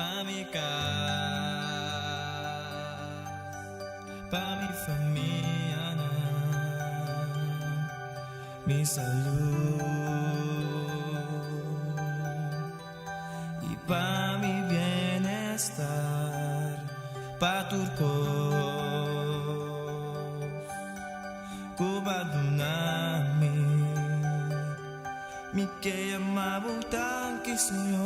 Pa mi kas, pa mi famianan, mi salú i pa mi bienestar, pa tur kos ku bo a duna mi. Mi ke yama bo danki, Señor,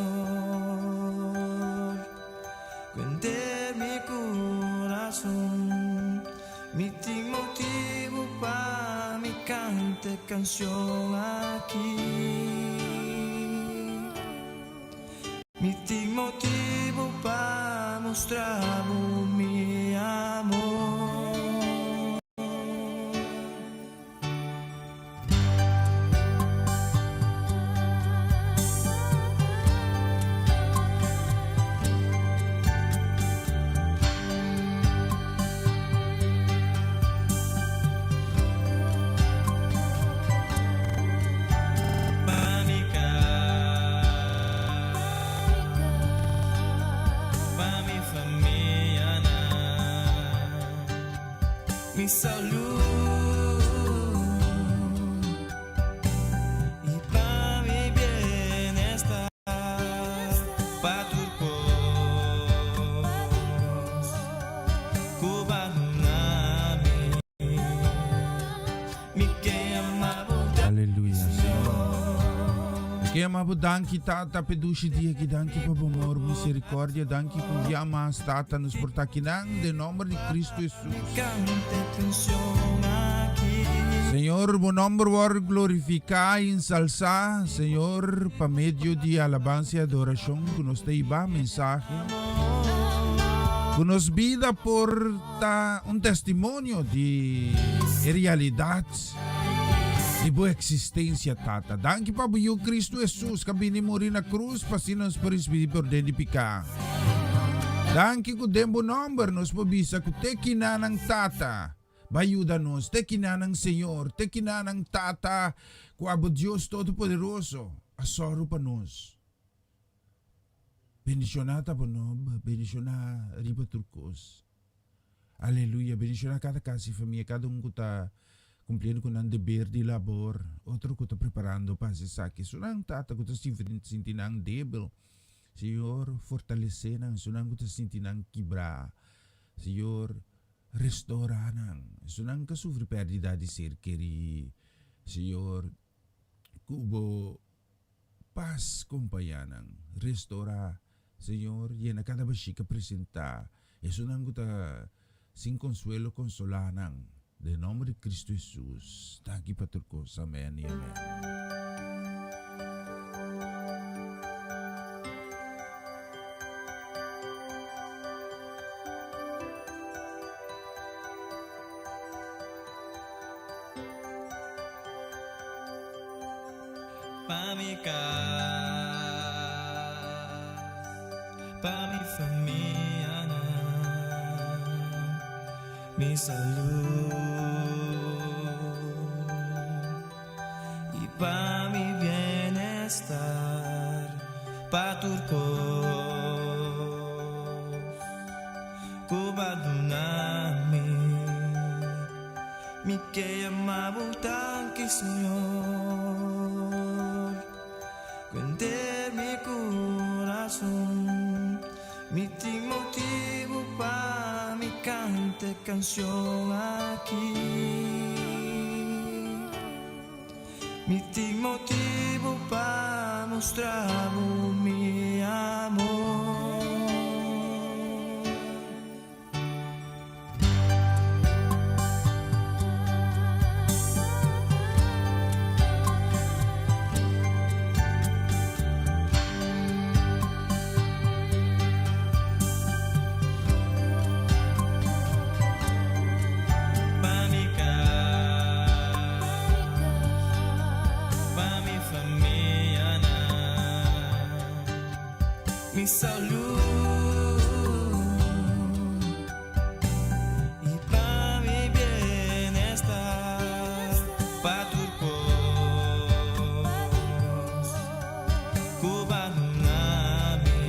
ku henter mi kurason. Mi tin motibu pa mi kanta e kanshon aki. Mi tin motibu pa mustra bo mi amor. Pa mi kas, pa mi famianan, mi salú i pa mi bienestar, pa tur kos ku bo a duna mi, mi ke yama bo Aleluya, Señor. Mi ke yama bo danki, Tata, p'e dushi dia aki. Danki pa bo amor, misericordia. Danki ku un dia mas, Tata, nos por ta akinan den nomber di Cristo Hesus. Señor, bo nomber wòrdu glorifiká i ensalsá, Señor, pa medio di alabansa i adorashon ku nos ta hiba mensahe. Ku nos bida por ta un testimonio di e realidat di bo eksistensia, Tata. Danki pa bo Yu Kristu Hesus ku a bini muri na krus pa asina nos por risibí pordon di piká. Danki ku den bo nòmber nos por bisa ku te kinanan Tata ba yuda nos, te kinanan Señor, te kinanan Tata ku abo Dios Todopoderoso a sòru pa nos. Bendishoná ta bo nòmber, bendishoná riba tur kos. Aleluya, bendishoná kada kas i famia, kada un ku ta kumpliendo ku nan deber di labor, otro ku ta preparando pa hasi esaki. Esunnan Tata ku ta sinti nan débil, Señor, fortalesé nan, esunnan ku ta sinti nan kibrá. Señor, restorá nan. Esunnan ku a sufri pèrdida di ser kerí. Señor, ku bo pas kompañá nan. Restorá, Señor, yena kada bashí ku a presentá. Esunnan ku ta sin konsuelo, konsolá nan. Den nomber di Cristo Jesus, danki pa tur cos. Amen y amen. Pa mi cas, pa mi famianan, mi salú i pa mi bienestar, pa tur kos ku bo a duna mi. Mi ke yama bo danki, Señor, ku henter mi kurason. Mi tin motibu pa mi kanta e kanshon aki. Mi tin motibu pa mustra bo mi amor. Pa mi kas, pa mi famianan, mi salú i pa mi bienestar, pa tur kos ku bo a duna mi.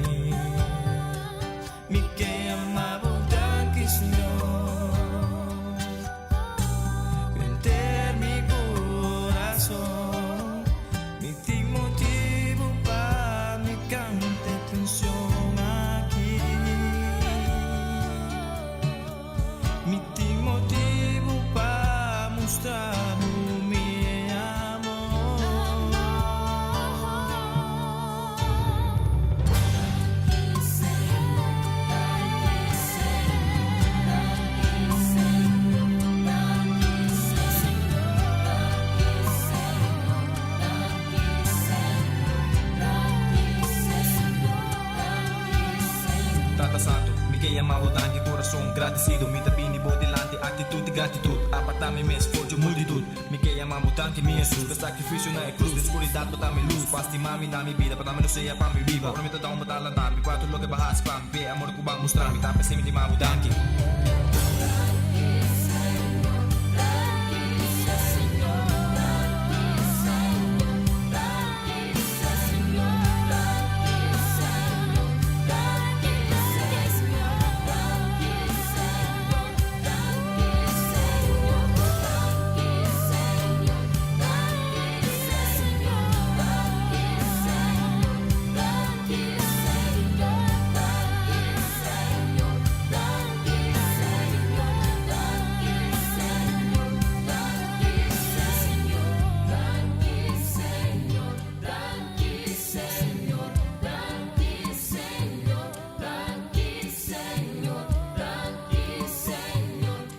yama bo danki Kurason gradisido Mi ta bini bo dilanti Aktitut di gratitut Apartá mi mes for dje multitut Mi ke yama bo danki mi Hesus Pa sakrifisio na e krus Den skuridat bo ta mi lus Pa stima mi na mi bida Pa ta mi no sea pa mi biba Ora mi ta down bo ta lanta mi Pa tur loke bo hasi pa mi P'e amor ku bo a mustra mi Ta p'esei mi ta yama bo danki.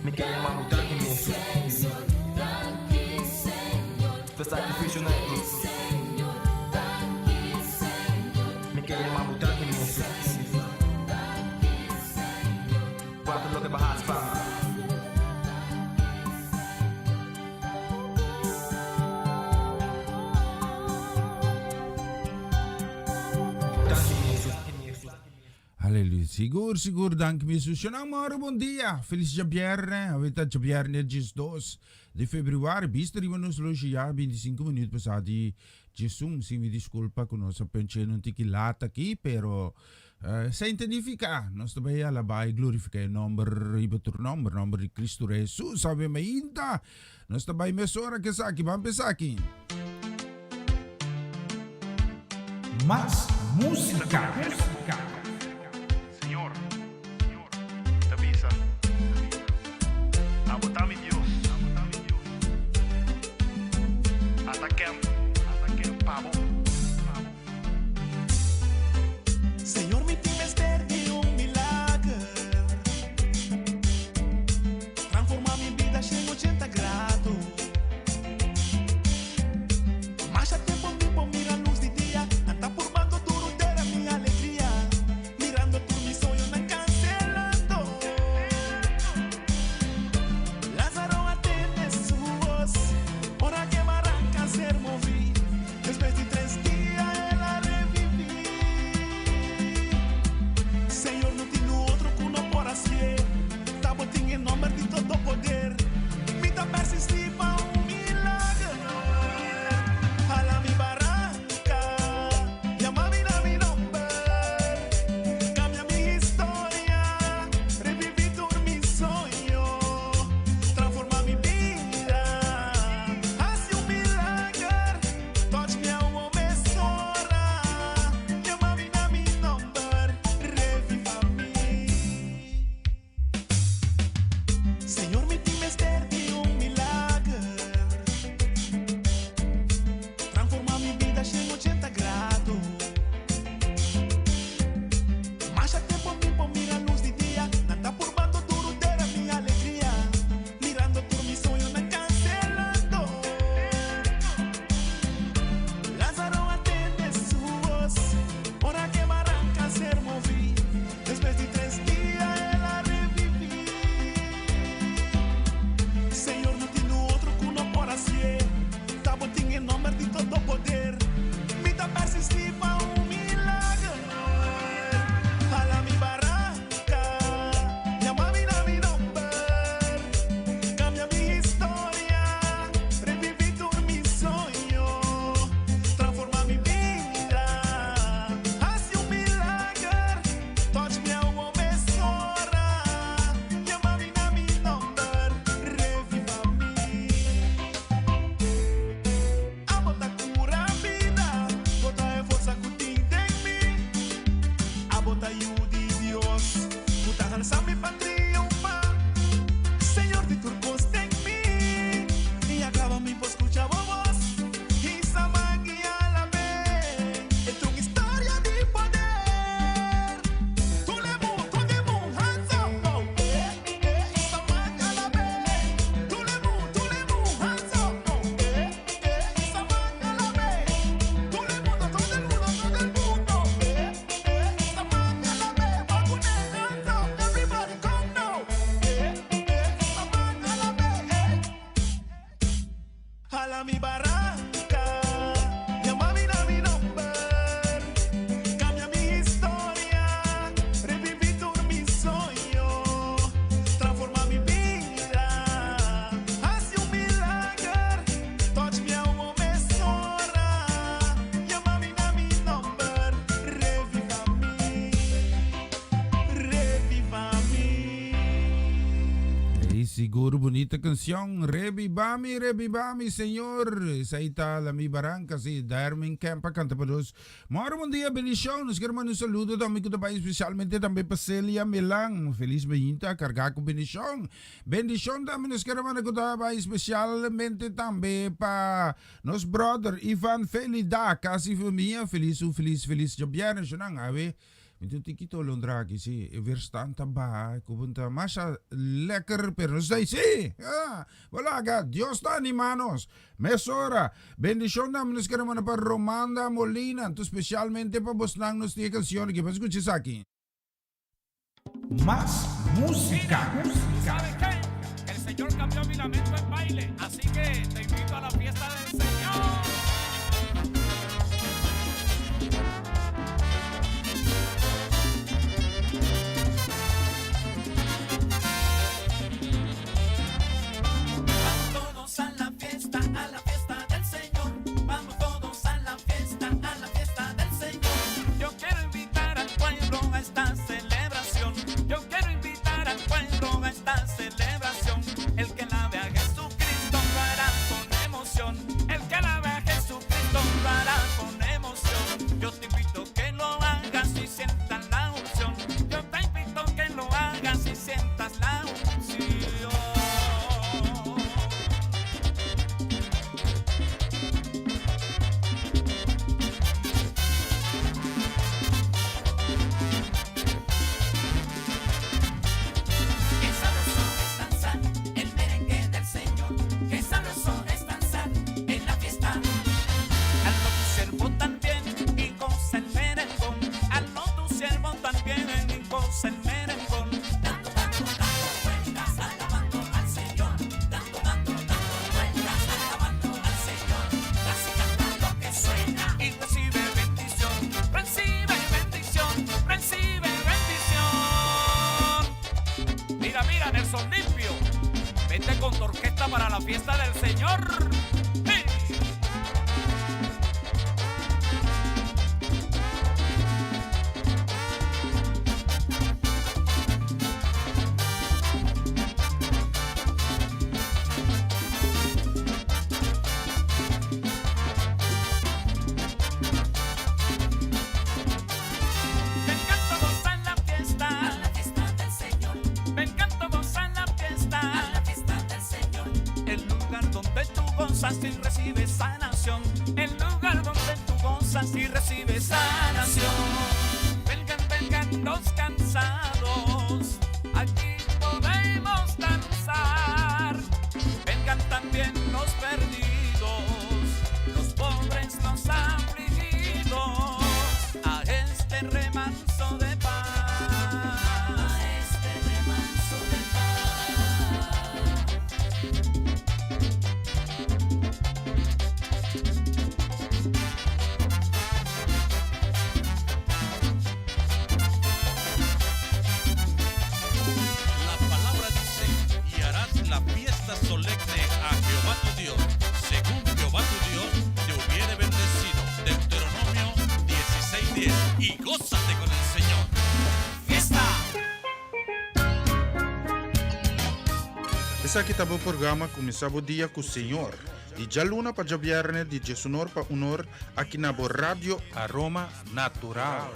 Mi ke yama bo danki mi Jesus Pa sacrificio na e cruz Mi ke yama bo danki mi Jesus Pa tur loke bo haci pa mi. Aleluya. Sigur, sigur, danki mi Jesus. Shonang moro, bon dia. Feliz djabierne. Awe ta djabierne 12 di februari. Bista riba nos loshi ya 25 minuut pasá di 11. Si mi disculpa ku nos a penche un tiki laat aki, pero uh, sa identifica. Nos ta bai alabá i glorifica e nomber riba tur nomber, nomber di Cristo Jesus. Ave mainta. Nos ta bai mesora ku esaki. Ban pensá aki. Mas música. Señor, ta bisa, Abo ta mi Dios. Ata ken pa bo. Señor, mi tin mester di un milager. Transforma mi bida 180 grado. Masha tempo mi por mira luz di dia. Anda purbando duro dera mi alegria. Mirando tur mi soñonan cancelando. Lázaro a tende su voz. Ora cu baranca a ser movi. Despues di Hala mi baranka, yama mi na mi nomber, kambia mi historia, reviví tur mi soño, transforma mi bida, hasi un milager, touch mi awo mesora, yama mi na mi nomber, reviva mi, reviva mi. Ey sigur bunita cancion Rebibami rebibami Señor Esai ta la mi baranca si Darwin Kemp a canta pa nos Moro bon dia bendicion nos kier manda un saludo tambe cu ta bay especialmente tambe pa Celia Melan feliz beinta carga cu bendicion bendicion tambe nos kier manda cu ta bay especialmente tambe pa nos brother Ivan Felida casi famia feliz un feliz feliz djabièrnè nan awe Mi tin un tiki tolondra aki si e weerstand ta baha ku bo ta masha lekker pero nos ta si ah bo laga Dios ta anima nos mesora bendishon tambe nos kere manda pa Romanda Molina anto spesialmente pa bosnan nos tin e kanshon aki pa skucha esaki. Mas música. ¿Sabes qué? El Señor cambió mi lamento en baile, así que te invito a la fiesta del Señor. Vamos todos a la fiesta, a la fiesta del Señor. Vamos todos a la fiesta, a la fiesta del Señor. Yo quiero invitar al pueblo a esta celebración. Yo quiero invitar al pueblo a esta celebración. El que alabe a Jesucristo lo hará con emoción. El que alabe a Jesucristo lo hará con emoción. Yo te invito que lo hagas y sientas la unción. Yo te invito que lo hagas y sientas la unción. Qué sabroso es danzar el merengue del Señor. Qué sabroso es danzar en la fiesta. Hazlo tu siervo también y goza el merengón. Hazlo tu siervo también y goza el merengón. Dando, dando, dando vueltas, alabando al Señor. Dando, dando, dando vueltas, alabando al Señor. Así canta lo que suena y recibe bendición. Recibe bendición, recibe bendición. Mira, mira, Nelson Limpio. Vente con tu orquesta para la fiesta del Señor. ¡Sí! Vengan todos a la fiesta, a la fiesta del Señor. Vengan todos a la fiesta, a la fiesta del Señor. El lugar donde tú gozas y recibes sanación. El lugar donde tú gozas y recibes sanación. Vengan, vengan los cansados, aquí podemos danzar. Vengan también los perdidos, los pobres, los afligidos, a este remanso de paz. A este remanso de paz. La palabra dice, y harás la fiesta solemne a Jehová tu Dios, según Jehová tu Dios te hubiere bendecido. Deuteronomio 16:10. Y gózate con el Señor. ¡Fiesta! Esaki ta bo programa Kuminsá Bo Dia ku Señor, di djaluna pa djabièrnè di diesunor pa unor aki na bo Radio Aroma Natural.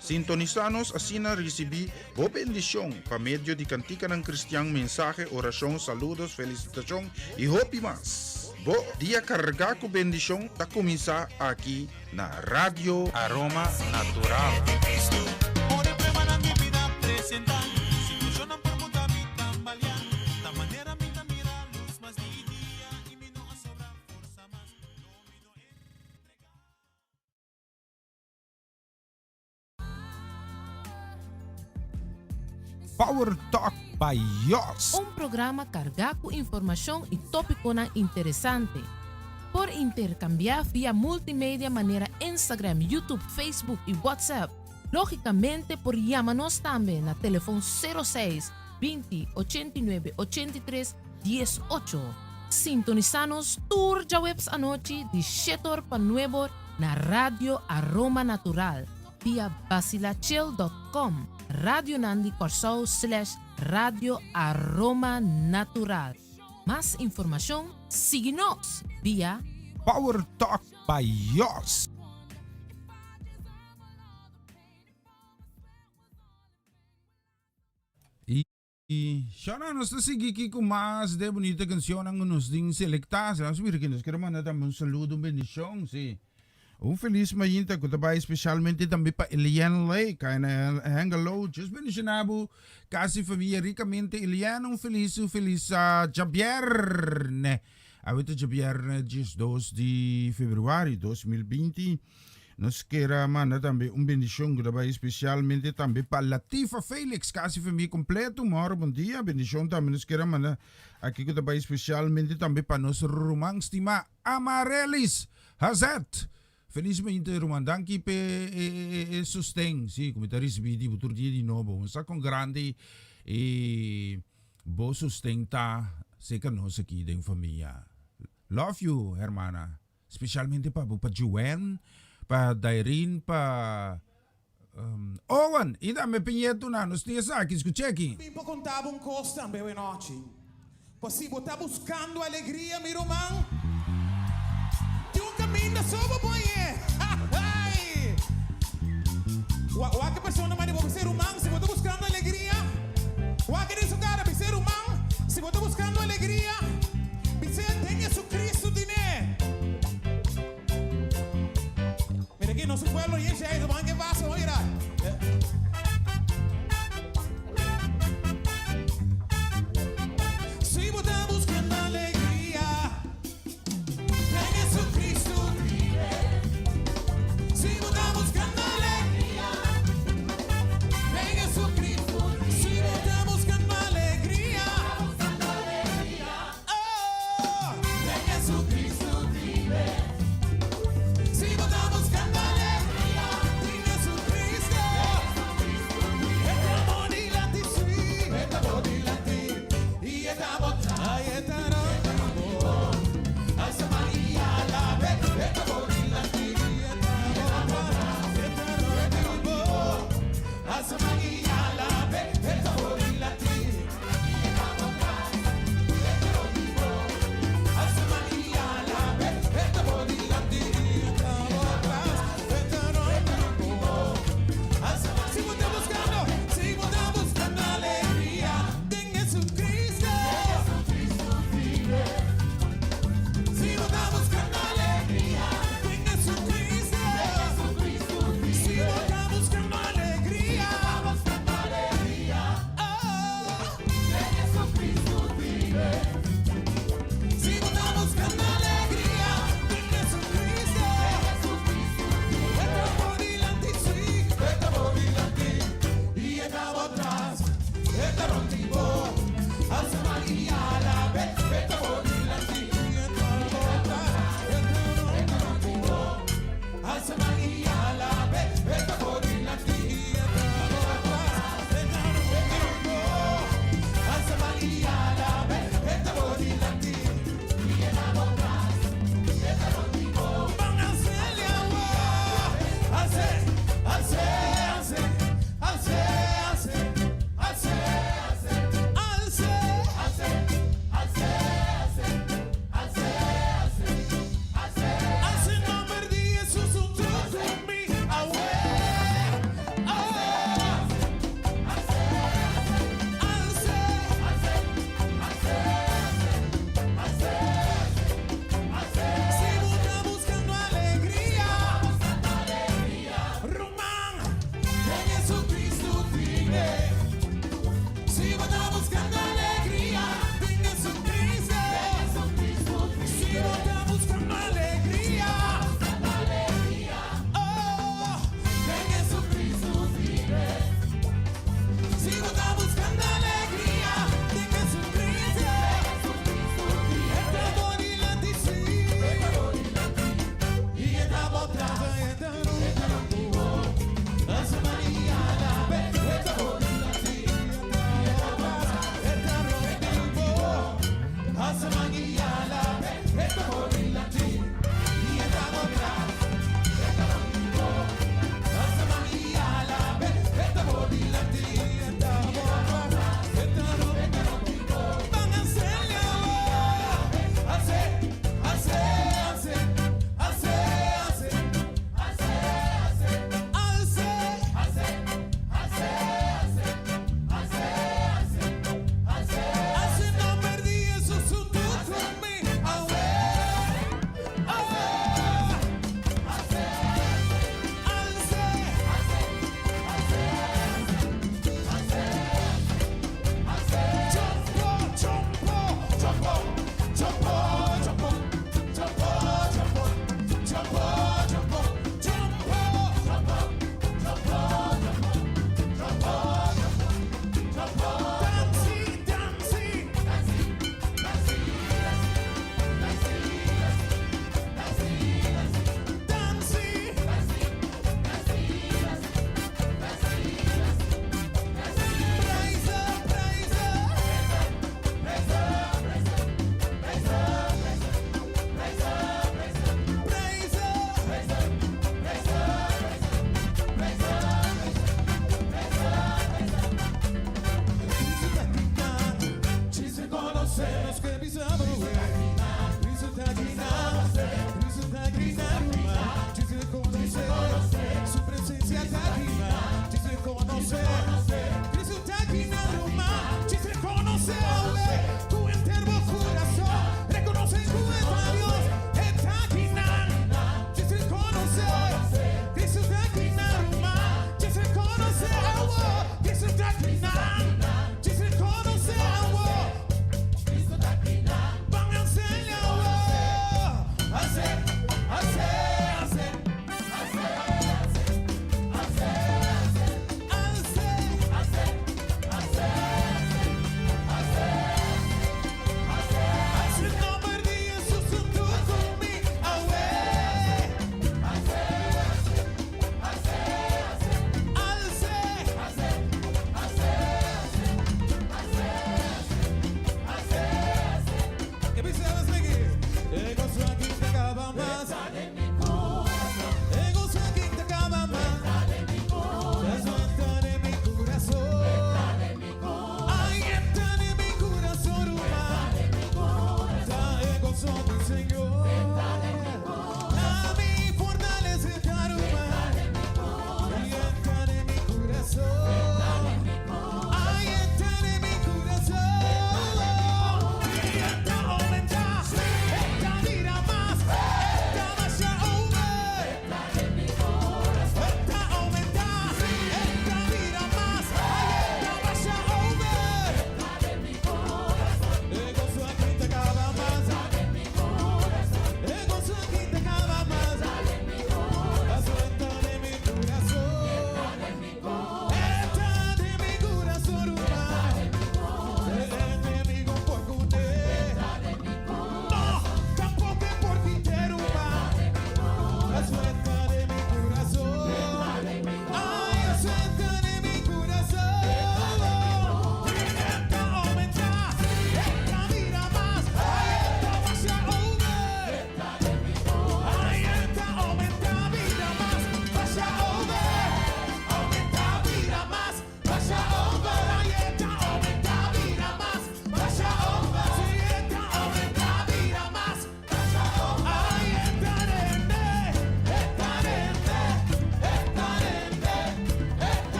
Sintonisá nos asina risibí bo bendishon pa medio di kantikanan kristian, mensahe, orashon, saludos, felisitashon i hopi mas. Bo dia kargá ku bendishon ta kuminsá aki na Radio Aroma Natural. Power Talk pa Yos. Un programa kargá ku informashon i tópikonan interesante. Por interkambiá via multimedia manera Instagram, YouTube, Facebook i WhatsApp. Lógikamente por yama nos tambe na telefon 06 20 89 83 18. Sintonisá nos tur djaweps anochi di shete or pa nuebe or na Radio Aroma Natural via basilachel dot com, Radionan di Kòrsou slash Radio Aroma Natural. Mas informashon sigui nos via. Power Talk by Jos. I shona nos ta sigui aki ku mas de bunita cancionnan ku nos tin selektá. Si nos mira aki nos quiere manda tambe un saludo, un bendicion, si. Un feliz mainta ku ta bai especialmente tambe pa Eliane Lake na Hengelo. Dios bendiciona bo kas i famia ricamente. Eliane, un feliz, un feliz djabierne. Awe ta djabierne 12 di februari 2020. Nos kier a manda tambe un bendicion cu ta bay especialmente tambe pa Latifa Felix, casi famia completo. Moro bon dia. Bendicion tambe nos kier a manda aki cu ta bay especialmente tambe pa nos ruman stima Amarelis Hazet. Felizmente ruman, danki p'e e sosten, si, cu mi ta ricibi di bo tur dia di nobo. Mi sa con grandi e bo sosten ta cerca nos aki den famia. Love you, hermana. Specialmente pa bo, pa Joanne, pa Dairin, pa Owen y tambe pa ñetonan. Nos tin esaki, scucha aki. Mi por conta bo un cos tambe awe nochi. Pues si bo ta buscando alegria, mi ruman, tin un caminda so bo por hañ'é. Ay! Wak e persona manda bo bisa, Ruman, si bo ta buscando alegria, wak den su cara, bisa, Ruman, si bo ta buscando alegria, Bis'é den Jesucristo tine. Mira aki nos pueblo yeshe ay ruman ke pasa mira. Si bo ta buscando alegria den Jesucristo tine. Si bo ta buscando alegria den Jesucristo. Si bo ta buscando alegria.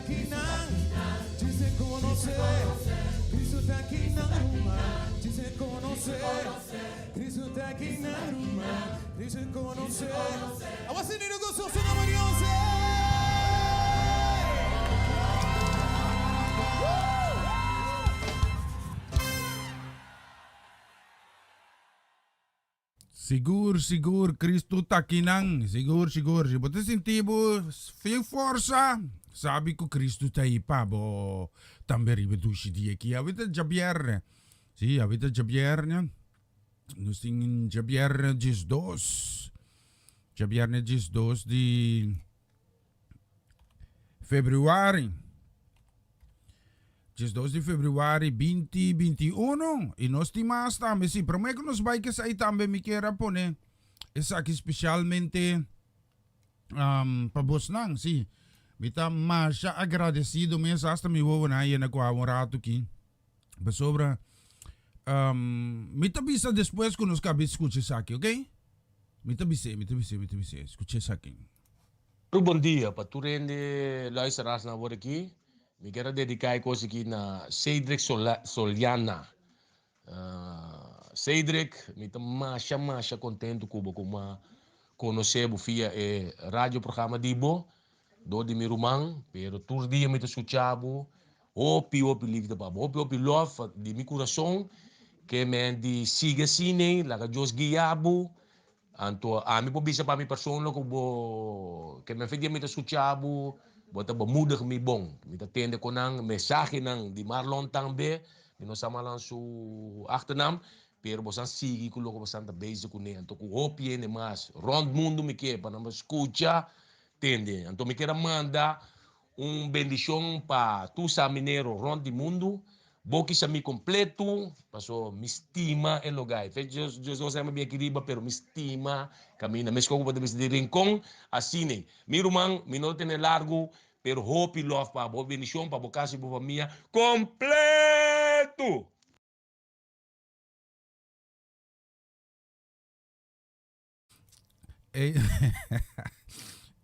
akinan, Djis konosé. Kristu ta akinan, ruman, Djis konosé. Kristu ta akinan, ruman, Djis konosé. Awor sinti nos gososo na Dios. Sigur, sigur, Cristo ta akinan. Sigur, sigur. Si bo ta sinti bo fin forsa, sabi ku Cristo ta ei pa bo tambe riba dushi dia aki. Awe ta djabièrnè. Si, awe ta djabièrnè. Nos tin djabièrnè diesdos. Djabièrnè diesdos di Februari. 12 di februari 2021 y nos tin mas tambe si prome ku nos bai kesai tambe mi kier a pone esaki specialmente um, pa bosnan si mi ta masha agradecido mes hasta mi wowonan a yena ku awa un rato ki pasobra um, mi ta bisa despues ku nos kabi skucha esaki ok mi ta bis'é mi ta bis'é mi ta bis'é skucha esaki. Tur bon dia pa tur hende luisteraars na awor aki. Mi kier a dedica e cos aki na Cedric Soliana. Cedric, mi ta masha masha contento cu bo cu a conoce bo via e radio programa di bo, door di mi ruman, pero tur dia mi ta scucha bo. Hopi hopi liefde pa bo, hopi hopi love di mi curason, ke men di sigui asina, laga Dios guia bo. Anto ami por bisa pa mi persona ku bo ke men fe dia mi ta skucha bo, bo ta bemoedig mi bon. Mi ta tende ku nan mensahenan di Marlon tambe, mi no sa Marlon su achternaam, pero bosan sigui ku loke bosan ta bezig kuné. Anto ku hopi hende mas rònt mundu mi ke pa nan por skucha, tende. Anto mi kier a manda Un bendishon pa tur saminero rònt di mundu. Bo kisa mi kompletu, paso mi stima e lugá. Fe Dios, Dios no sa mi bin aki riba, pero mi stima kaminda. Meskos ku bo ta bisa di Rincon, asina. Mi ruman, mi no ta tene largu, pero hopi lòf pa bo, bendishon pa bo kas i bo famia kompletu!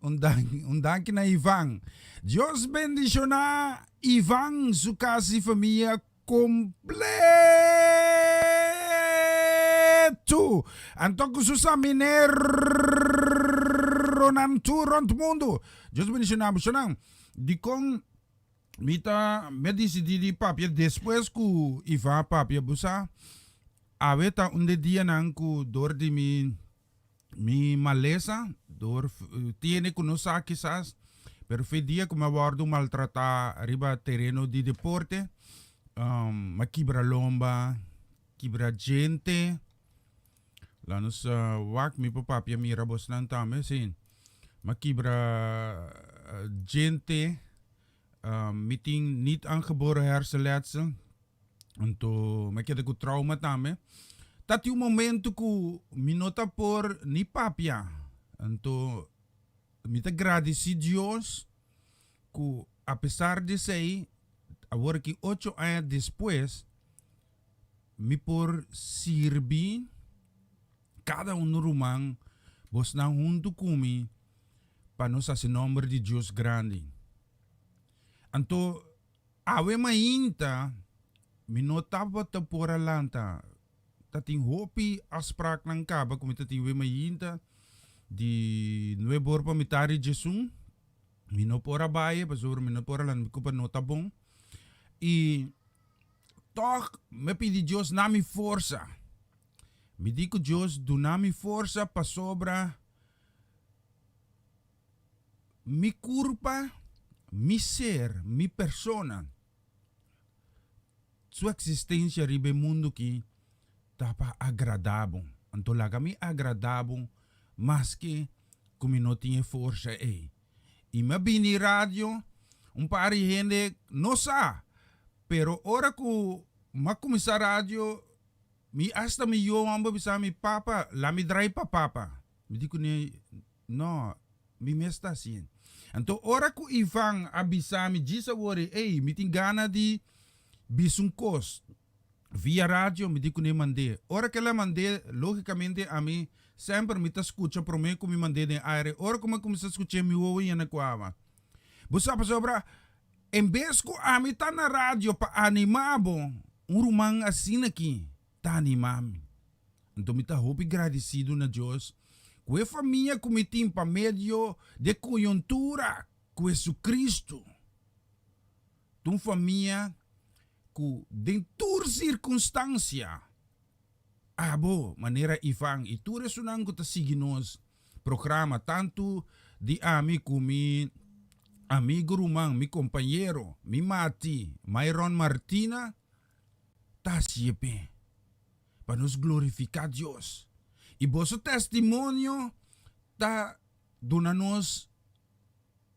Un danki, un danki na Ivan. Dios bendiciona Ivan, su casa y familia completo. Anto cu su samineronan tur rond mundo. Dios bendiciona bo. Shonan, dicon mi ta mi a dicidi di papia despues cu Ivan a papia, bo sa? Awe ta un de dianan cu door di mi mi malesa, door tiene cu no sa kisas, pero fe dia cu mi a wordo maltrata riba tereno di deporte, um, mi a kibra lomba, kibra djente, la nos wak mi por papia mira bosnan tambe, si, mi a kibra djente, um, mi tin niet aangeboren hersenletsel, Anto mi a keda ku trauma tambe. Ta tin un momento ku mi no ta por ni papia. Anto mi ta gradisí Dios ku apesar di esei, awor aki ocho aña despues, mi por sirbi kada un ruman bosnan huntu ku mi pa nos hasi nomber di Dios grandi. Anto Awe mainta mi no tabata por a lanta. Ta tin hopi afspraaknan kaba ku mi ta tin we mainta di nuebe or pa mitad di djesun. Mi no por a bai pasobra mi no por a lanta mi kupa no ta bon. I tòg mi a pidi Dios na mi forsa. Mi di ku Dios duna mi forsa pasobra Mi kurpa, mi ser, mi persona, su eksistensia riba e mundu ki ta pa agradá bo. Anto laga mi agradá bo maske ku mi no tin e forsa ei. I mi a bini radio, un par di hende no sa, pero ora ku mi a kuminsá radio, mi asta mi yu homber bisa mi, Papa, la mi drai pa papa. Mi di kuné, No, mi mes ta hasié. Anto ora ku Ivan a bisa mi djis awor ei, Ey, mi tin gana di bisa un kos via radio, mi di kuné mand'é. Ora ku el a mand'é, lógikamente ami semper mi ta skucha promé ku mi mand'é den aire. Ora ku mi a kuminsá skuch'é, mi wowo yena ku awa. Bo sa pasobra? En bes ku ami ta na radio pa animá bo, un ruman asina aki ta animá mi. Anto mi ta hopi gradisidu na Dios ku e famia ku mi tin pa medio di e koyuntura ku Hesukristu. Ta un famia ku den tur sirkunstansia abo, manera Ivan i tur esunnan ku ta sigui nos programa, tantu di ami ku mi amigu ruman, mi kompañero, mi mati, Myron Martina, ta hasié p'e, pa nos glorifiká Dios. I boso testimonio ta duna nos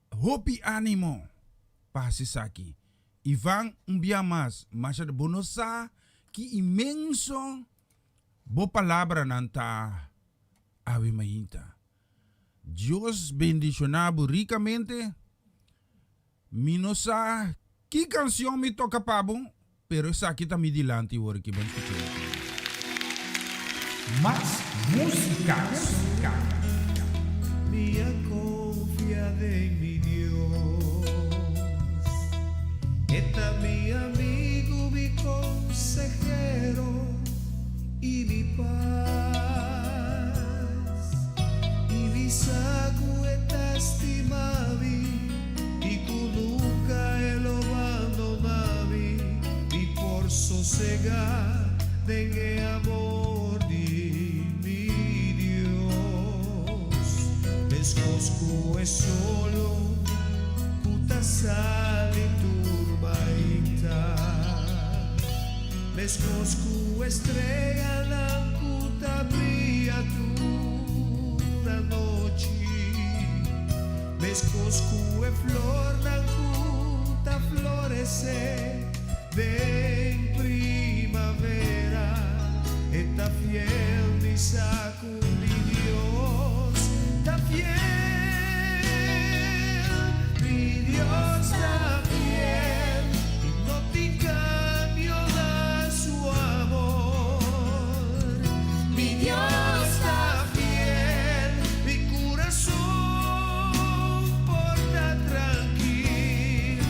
Hopi animo pa hasi esaki. Ivan, un bia mas, masha bo no sa ki inmenso bo palabranan ta awe mainta. Dios bendiciona bo ricamente. Mi no sa ki cancion mi toca pa bo, pero esaki ta mi dilanti ora ki ban scucha esaki. Mas musica. Mi a confia den mi Dios, E ta mi amigo, mi consehero y mi paz. Y mi sa cu E ta stima mi y cu nunca E lo bandona mi, mi por sosega den e amor di mi Dios. Mescos cu e solo cu ta sali tur mainta, mescos cu e streanan cu ta bria tur anochi, mescos cu e flornan cu ta florece den primavera, e ta fiel, mi sa cu mi Dios ta fiel, mi Dios ta fiel y no tin cambio na su amor. Mi Dios ta fiel, mi curason por ta trankil.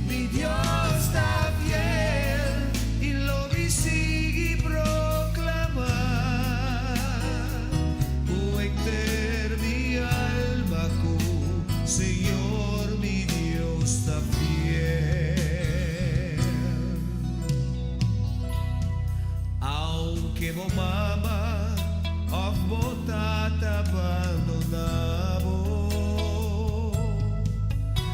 Mi Dios ta fiel y lo mi sigui proclama. Cu henter mi alma cu Señor mi Dios ta fiel. Aunke bo mama of bo tata bandona bo,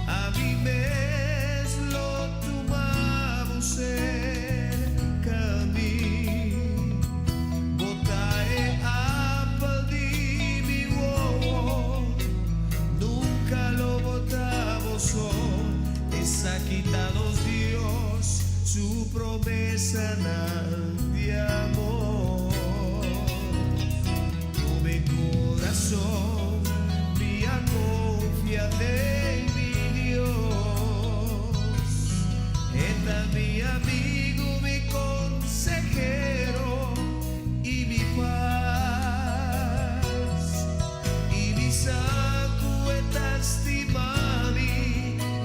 ami mes lo tuma bo cerca mi. Bo ta e apel di mi wowo, nunca lo bo ta bo so. Esaki ta nos Dios su promesanan di amor. Cu mi curason mi a confia den mi Dios. E ta mi amigo, mi consehero y mi paz. Y mi sa cu E ta stima mi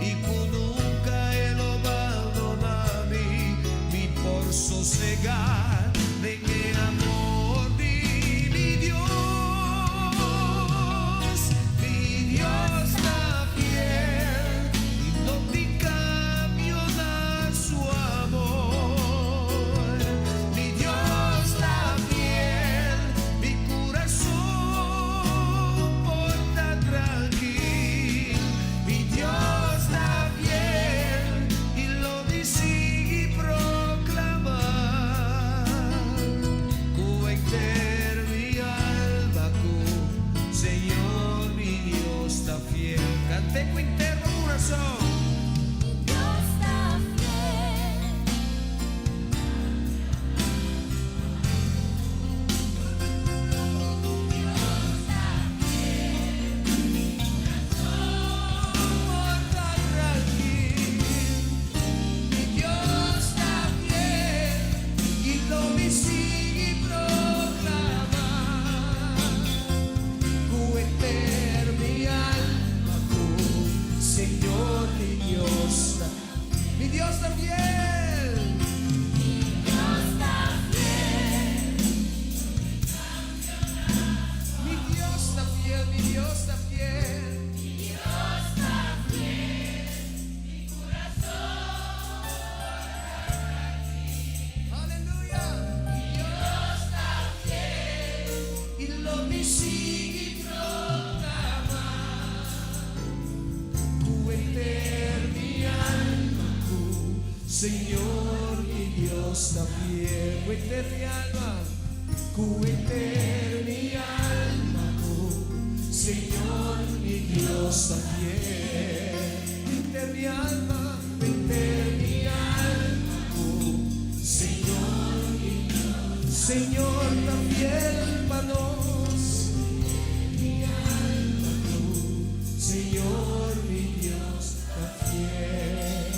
y cu nunca E lo bandona mi, mi por sosega den e amor di mi Dios. Mi Dios ta fiel y no tin cambio na su amor. Mi Dios ta fiel, mi curason por ta trankil. Mi Dios ta fiel y lo mi sigui proclama. Cu henter mi alma cu Señor mi Dios ta fiel. Cant'e cu henter curason. Mi Dios ta fiel. Mi Dios ta fiel. Mi curason por ta trankil. Mi Dios ta fiel y lo mi sigui proclama. Cu henter mi alma cu Señor mi Señor mi Dios ta fiel. Ku henter mi alma, ku henter mi alma ku Señor mi Dios ta fiel. Henter mi alma, ku henter mi alma ku Señor mi Dios. Señor ta fiel pa nos. Mi alma ku Señor mi Dios ta fiel.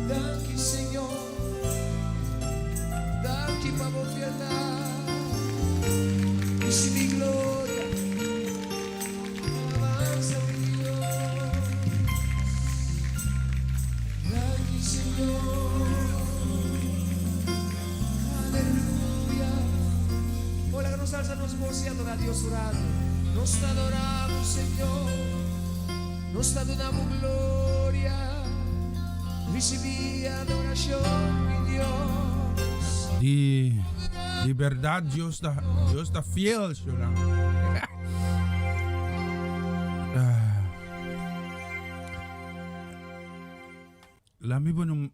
Danki Señor. Danki pa bo fieldat. Risibí gloria. Alabansa, mi Dios. Danki Señor. Aleluya. Ora ku nos alsa nos bos i adorá Dios un ratu. Nos ta adorá bo, Señor. Nos ta duna bo gloria. Risibí adorashon, mi Dios. Di bèrdat Dios ta fiel, Shonan. Ah. Laga mi pone un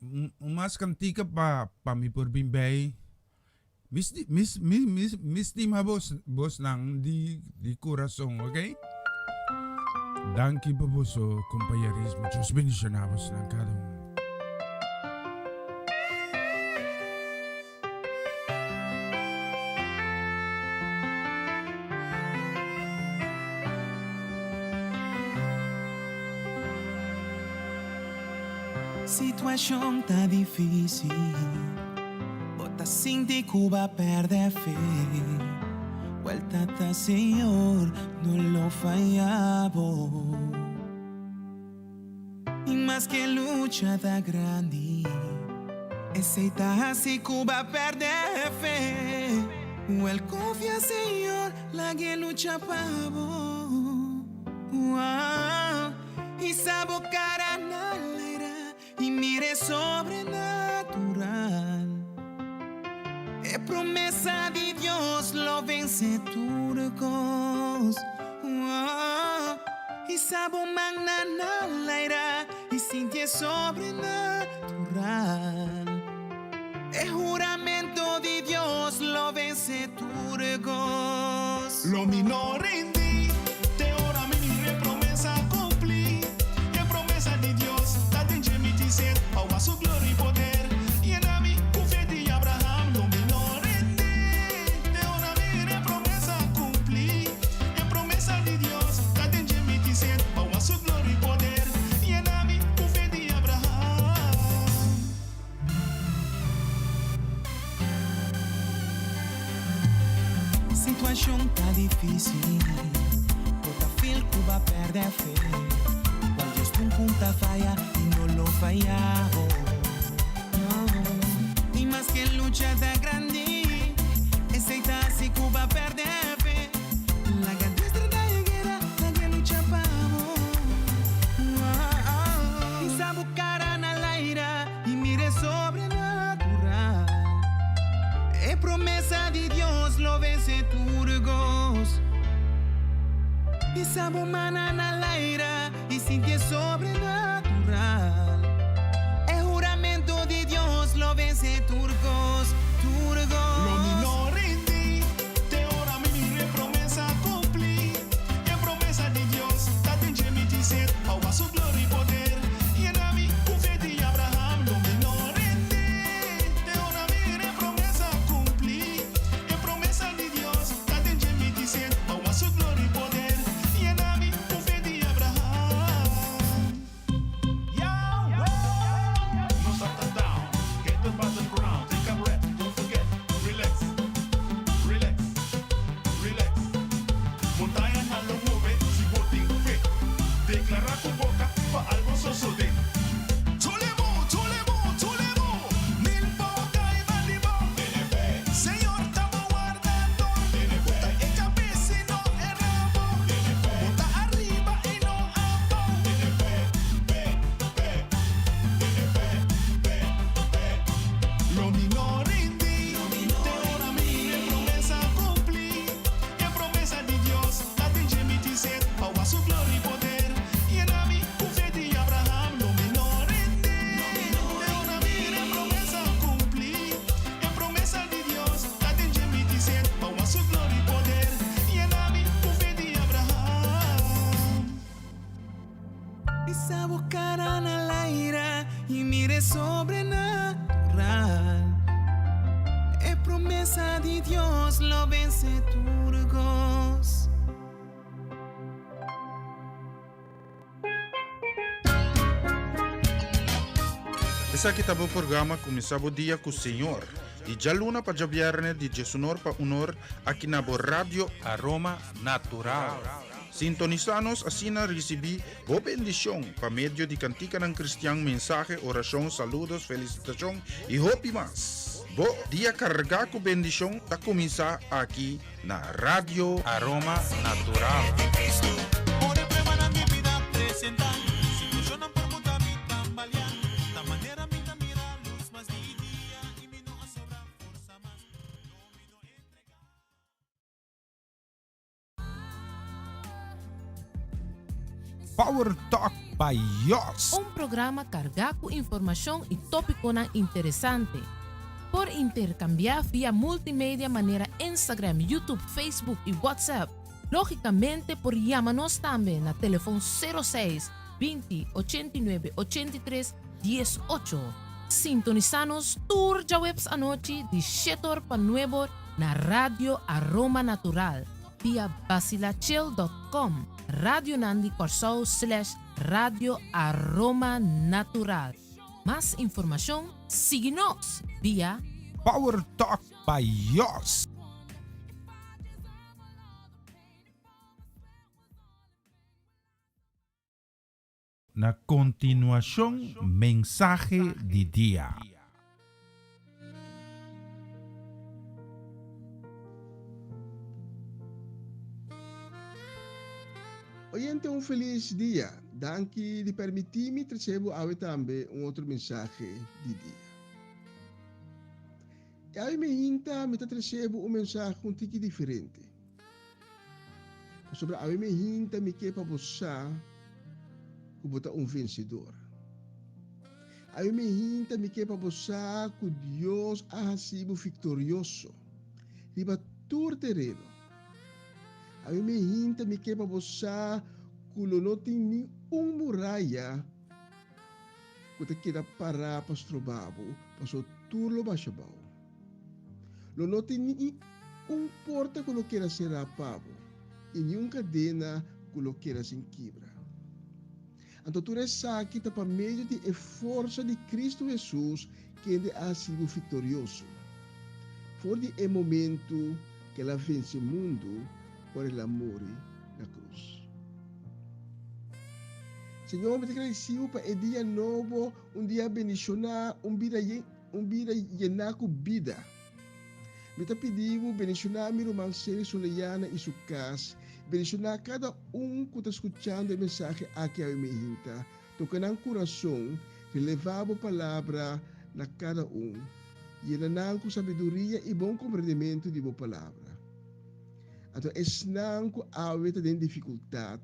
mas kantika pa mi por bin bei. Mi stima bosnan di kurason, ok? Danki pa boso kompañerismo. Dios bendishoná bosnan kada un. Situashon ta difísil, bo ta sinti ku b'a pèrdè fe. Wèl Tata Señor no lo faya bo. I maske lucha ta grandi, esei ta hasi ku b'a pèrdè fe. Wèl konfia Señor, lag'é lucha pa bo. Wow. Hisa bo kara na laira i mira sobrenatural. E promesa di Dios lo vense tur kos. Wow. Hisa bo man na laira i sinti sobrenatural. E huramento di Dios lo vense tur kos. Lo mi no rindi, te ora mi mira promesa kumpli. E promesa di Dios, ta den mi diser, pa su gloria i poder. Yena mi ku fe di Abraham, lo mi no rindi, te ora mi mira promesa kumpli. E promesa di Dios, ta den mi diser, pa su gloria i poder. Yena mi ku fe di Abraham. Situashon ta difísil, bo ta feel ku b'a pèrdè fe. Wèl Dios nunka ta faya i no lo faya. No. I maske lucha ta grandi, esei ta hasi ku b'a pèrdè fe. Laga Dios trata e guera, lag'é lucha pa bo. Hisa bo kara na laira i mira sobrenatural. E promesa di Dios lo vense tur kos. Hisa bo man na laira i sinti sobrenatural. E huramento di Dios lo vense tur kos, tur kos. Lo mi no rindi, te ora mi mira promesa kumpli. E promesa di Dios, ta den mi diser, pa su gloria i poder. Yena mi ku fe di Abraham, lo mi no rindi, te ora mi mira promesa kumpli. E promesa di Dios, ta den mi diser, pa su gloria i poder. Yena mi ku fe di Abraham. Yahweh! No stop down, get the battleground, take a breath, don't forget, relax, relax, relax. Montaña lo move, si bo tin fe. Deklará ku boka, pa algu sosodé. Tulemo, tulemo, tulemo, mil boka i balibo. Señor ta bo wardador. Ta e kabes i no e rabo. Bo ta ariba i no abou. Lo mi no rindi, te ora mi promesa kumpli. E promesa di Dios, ta den mi diser, pa su gloria i poder. Yena Bisa bo cara na laira y mire sobrenatural. E promesa di Dios lo vence tur cos. Esaki ta bo programa Kuminsá Bo Dia ku Señor, di djaluna pa djabièrnè di djesunor pa unor aki na bo Radio Aroma Natural. Sintonisá nos asina risibí bo bendishon pa medio di kantikanan kristian, mensahe, orashon, saludos, felisitashon i hopi mas. Bo dia kargá ku bendishon ta kuminsá aki na Radio Aroma Natural. Power Talk by Jos. Un programa kargá ku informashon i tópikonan interesante. Por interkambiá via multimedia manera Instagram, YouTube, Facebook i WhatsApp. Lógikamente por yama nos tambe na telefon 06 20 89 83 18. Sintonisá nos tur djaweps anochi di shetor pa nuebor na Radio Aroma Natural via basilachel.com, Radionan di Kòrsou slash Radio Aroma Natural. Mas informashon sigui nos via. Power Talk by Jos. Na kontinuashon mensahe di dia. Oyente un felis dia. Danki di permití mi trese bo awe tambe un otro mensahe di dia. E awe mi hinta mi ta trese bo un mensahe un tiki diferente. Pasobra awe mi hinta mi ke pa bo sa ku bo ta un vensedor. Awe mi hinta mi ke pa bo sa ku Dios a hasi bo viktorioso riba tur tereno. Awe mi hinta mi ke pa bo sa ku lo no tin ni un muraya ku ta keda pará pa stroba bo, pasobra tur lo basha bou. Lo no tin ni un porta ku lo keda será pa bo, i ni un kadena ku lo keda sin kibra. Anto tur esaki ta pa medio di e forsa di Kristu Hesus kende a hasi bo viktorioso. For di e momentu ku el a vense mundu ora el a muri na krus. Señor, mi ta gradisí bo pa e dia nobo, un dia bendishoná, un bida yen. Un bida yená ku bida. Mi ta pidi bo bendishoná mi ruman Seri Soleyana i su kas. Bendishoná kada un ku ta skuchando e mensahe aki awe meinta. Toka nan kurason, relevá bo palabra na kada un. Yena nan ku sabiduria i bon komprendementu di bo palabra. Anto esnan ku awe ta den difikultat,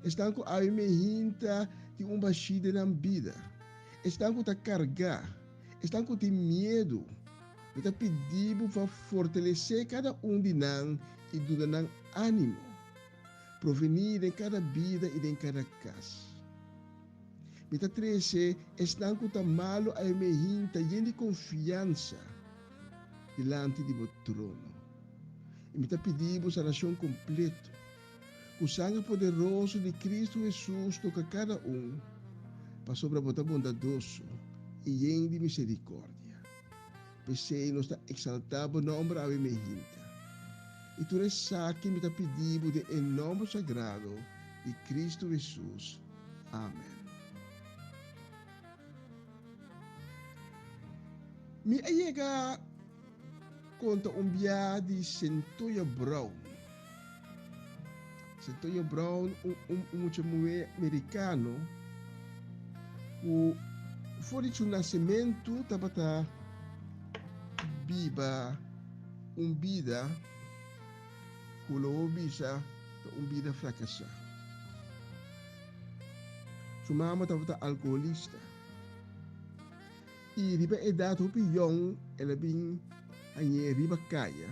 esnan ku awe meinta tin un bashí den nan bida, Esnan ku ta kargá, esnan ku tin miedu, mi ta pidi bo pa fortalesé kada un di nan i duna nan ánimo. Provení den kada bida i den kada kas. Mi ta trese esnan ku ta malu a e mehinta yen di konfiansa dilanti di bo trono. I mi ta pidi bo sanashon kompleto. Ku sanger poderoso di Kristu Hesus toka kada un, pasobra bo ta bondadoso i yen di miserikòrdia. P'esei nos ta eksaltá bo nòmber awe mehinta. I tur esaki mi ta pidi bo den e nòmber sagrado di Kristu Hesus. Amen. Mi a yega konta un bia di Centoya Brown. Centoya Brown, un, un, un mucha muhé merikano ku for di su nasementu tabata biba un bida ku lo bo bisa ta un bida frakasá. Su mama tabata alkoholista. I riba edat hopi yòn el a bin hañ'é riba kaya.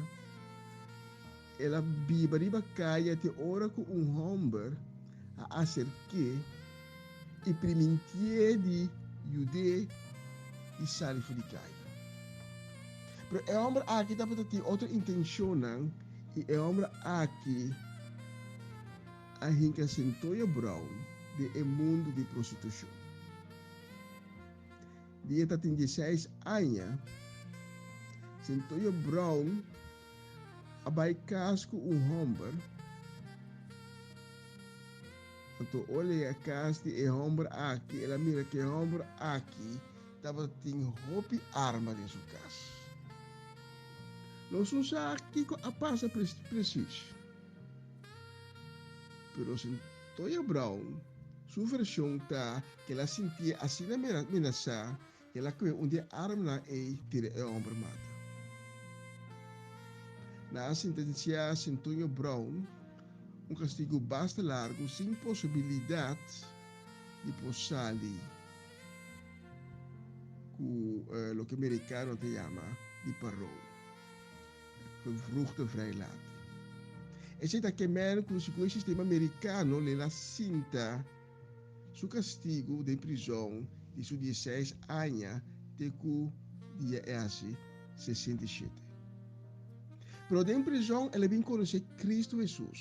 El a biba riba kaya te ora ku un hòmber a aserk'é. i primintié di yud'é di sali for di kaya. Pero e hòmber aki tabata tin otro intenshonnan i e hòmber aki a hinka Centoya Brown den e mundu di prostitushon. Di e ta tin dieseis aña, Centoya Brown a bai kas ku un hòmber. Anto ora el a yega kas di e hòmber aki, el a mira ku e hòmber aki tabatin hopi arma den su kas. Nos no sa kiko a pasa presis, pero Centoya Brown su vershon ta ku el a sintié asina menasá El a kue un di e armnan ei tira e homber mata. Nan a sentensiá Centonio Brown un kastigu basta largu sin posibilidat di por sali ku loke merikanonan ta yama di parol, vervroegde vrijlating. Esei ta kemen ku segun e sistema merikano lo el a sinta Su kastigu den prizòn di su dieseis aña te ku dia e hasi 67. Pero den prizòn el a bin konosé Kristu Hesus.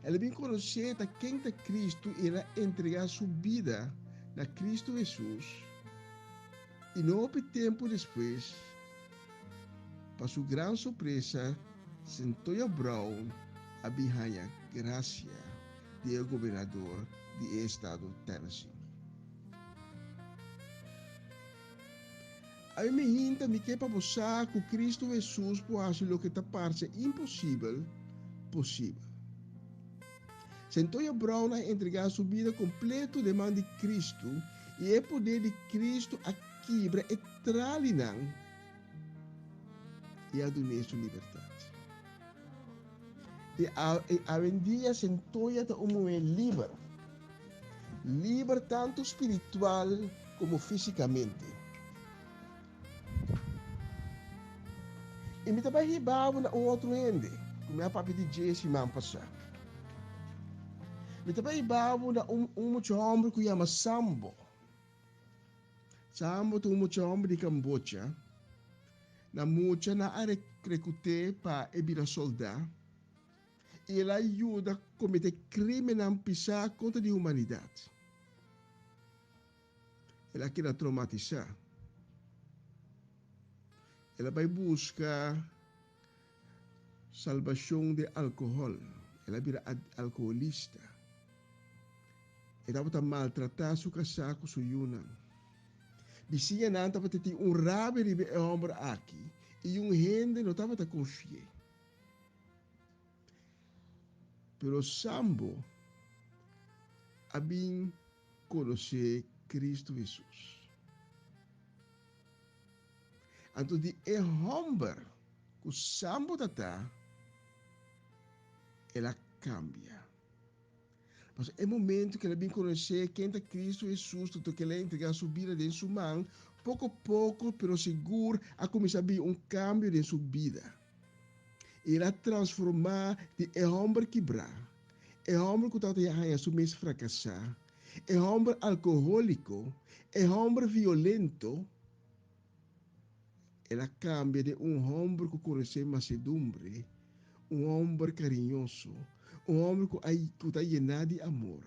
El a bin konosé ta ken ta Kristu i el a entregá su bida na Kristu Hesus i no hopi tempu despues, pa su gran sorpresa, Centoya Brown a bin haña grasia di e gobernador di e estado Tennessee. Ami mi hinta mi ke pa bo sa ku Kristu Hesus por hasi loke ta parse imposibel, posibel. Centoya Brown a entregá su bida kompleto den man di Kristu i e poder di Kristu a kibra e tralinan i a dun'é su libertat. I awendia Centoya ta un muhé liber, liber tantu spiritual komo físikamente. I mi ta bai hiba bo na un otro hende ku mi a papia di dje siman pasá. Mi ta bai hiba bo na un mucha hòmber ku yama Sambo. Sambo ta un mucha hòmber di Kambocha. Na mucha nan a rekruté pa e bira soldá i el a yuda kometé krímennan pisá kontra di humanidat. El a keda troumatisá. El a bai buska salbashon den alkohòl. El a bira alkoholista. E tabata maltratá su kasá ku su yunan. Bisiñanan tabata tin un rabia riba e hòmber aki i un hende no tabata konfi'é. Pero Sambo a bin konosé Kristu Hesus. Anto di e hòmber ku Sambo ta ta, el a kambia. Pasobra e momento ku el a bin konosé ken ta Kristu Hesus, tantu ku el a entregá su bida den su man, poko poko pero sigur a kuminsá bin un kambio den su bida. I el a transformá di e hòmber kibrá, e hòmber ku tabata ya haña su mes frakasá, e hòmber alkohóliko, e hòmber violento, el a kambia den un hòmber ku konosé masedumbre, un hòmber kariñoso, un hòmber ku a ku ta yená di amor.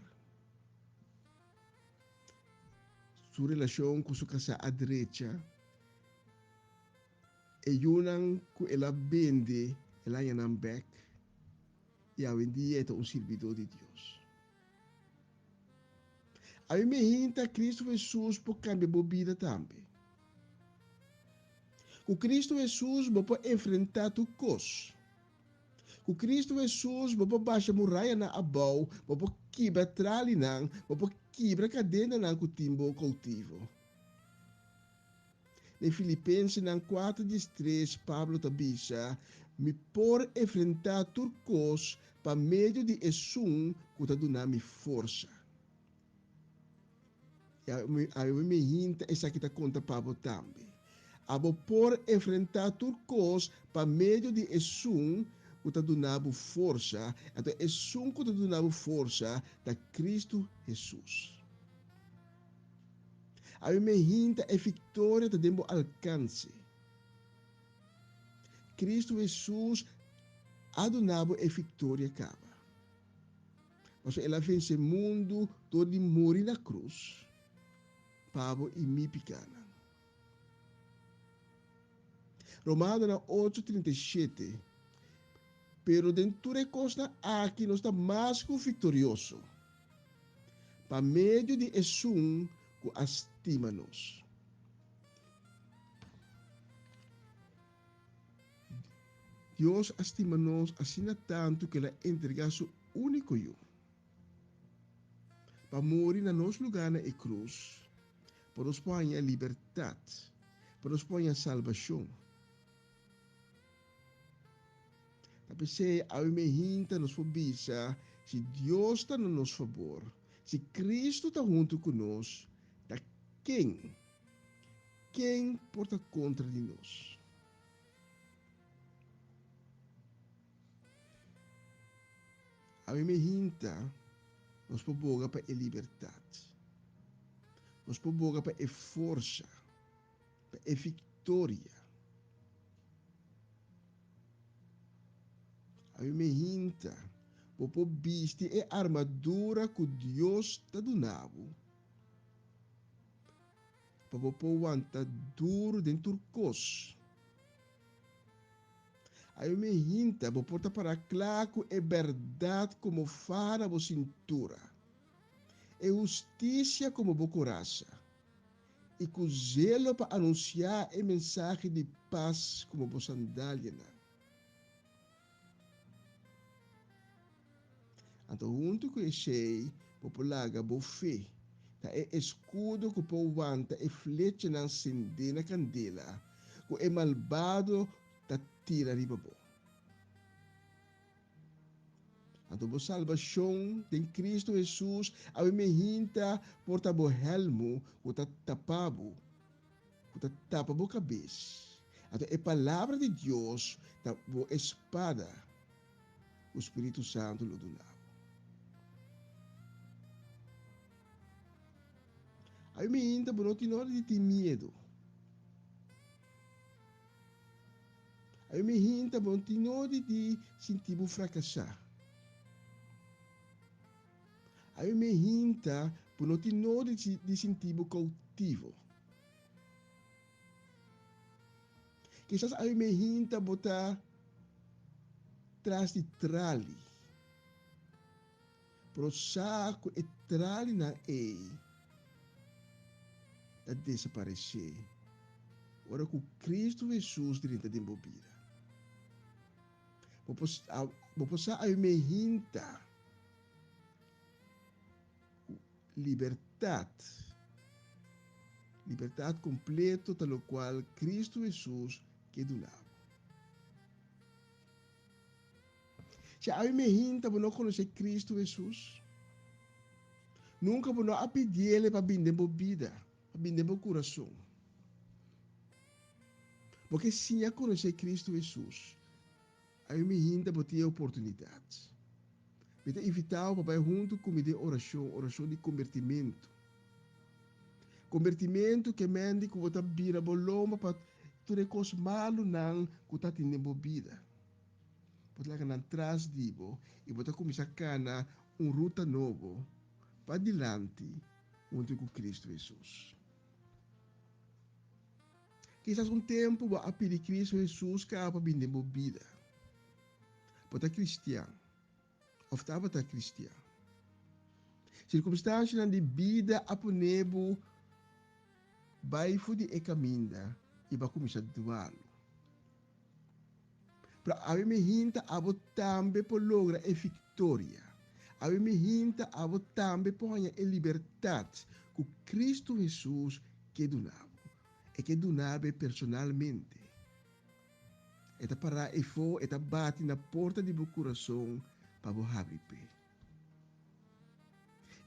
Su relashon ku su kasá a drecha. E yunan ku el a bende, el a haña nan bèk, i awendia e ta un sirbidó di Dios. Ami mi hinta Kristu Hesus por kambia bo bida tambe. Ku Kristu Hesus bo por enfrentá tur kos. Ku Kristu Hesus bo por basha murayanan abou, bo por kibra tralinan, bo por kibra kadenanan ku tin bo koutivo. Den Filipensenan kuater diestres Pablo ta bisa, Mi por enfrentá tur kos pa medio di esun ku ta duna mi forsa. I awe mi hinta esaki ta konta pa bo tambe. Abo por enfrentá tur kos pa medio di esun ku ta duna bo forsa, anto esun ku ta duna bo forsa ta Kristu Hesus. Awe mehinta e viktoria ta den bo alkanse. Kristu Hesus a duna bo e viktoria kaba. Pasobra el a vense mundu dor di muri na krus pa bo i mi pikanan. Romanonan ocho, 37, Pero den tur e kosnan aki nos ta mas ku viktorioso, pa medio di esun ku a stima nos. Dios a stima nos asina tantu ku el a entregá su úniko Yu pa muri na nos lugá na e krus, pa nos por haña libertat, pa nos por haña salbashon. Ta p'esei awe mehinta nos por bisa, si Dios ta na nos fabor, si Kristu ta huntu ku nos, ta ken, ken por ta kontra di nos? Awe mehinta nos por boga pa e libertat. Nos por boga pa e forsa, pa e viktoria. Awe mehinta bo por bisti e armadura ku Dios ta duna bo pa bo por wanta duru den tur kos. Awe mehinta bo por ta para kla ku e bèrdat komo faha na bo sintura, e hustisia komo bo korasa, i ku zelo pa anunsiá e mensahe di pas komo bo sandalianan. Anto huntu ku esei bo por laga bo fe ta e eskudo ku por wanta e flechanan sendé na kandela ku e malbado ta tira riba bo. Anto bo salbashon den Kristu Hesus awe mehinta por ta bo hèlmu ku ta tapa bo, ku ta tapa bo kabes. Anto e Palabra di Dios ta bo espada ku Spiritu Santu lo duna bo. Awe mehinta bo no tin ora di tin miedu. Awe mehinta bo no tin nodi di sinti bo frakasá. Awe mehinta bo no tin nodi di sinti bo koutivo. Kisas awe mehinta bo ta tras di trali, pero sa ku e tralinan ei ta desaparesé ora ku Kristu Hesus drenta den bo bida. Bo por bo por sa awe mehinta ku libertat, libertat kompleto ta lokual Kristu Hesus ke duna bo. Si awe mehinta bo no konosé Kristu Hesus, nunka bo no a pidiele pa bin den bo bida, pa bin den bo kurason. Bo ke siña konosé Kristu Hesus, awe mehinta bo tin e oportunidat. Mi ta invitá bo pa bai huntu ku mi den orashon, orashon di kombertimentu. Kombertimentu ke mende ku bo ta bira bo lomba pa tur e kos malunan ku ta tin den bo bida. Bo ta laga nan tras di bo i bo ta kuminsá kana un ruta nobo padilanti huntu ku Kristu Hesus. Kisas un tempu bo a pidi Kristu Hesus kaba pa bini den bo bida. Bo ta kristian òf tabata kristian. Sirkumstansianan di bida a pone bo bai for di e kaminda i bo a kuminsá dualu. Pero awe mi hinta abo tambe por logra e viktoria. Awe mi hinta abo tambe por haña e libertat ku Kristu Hesus ke duna bo. E ke duna bo personalmente. E ta pará efó, e ta bati na porta di bo kurason pa bo habri p'e.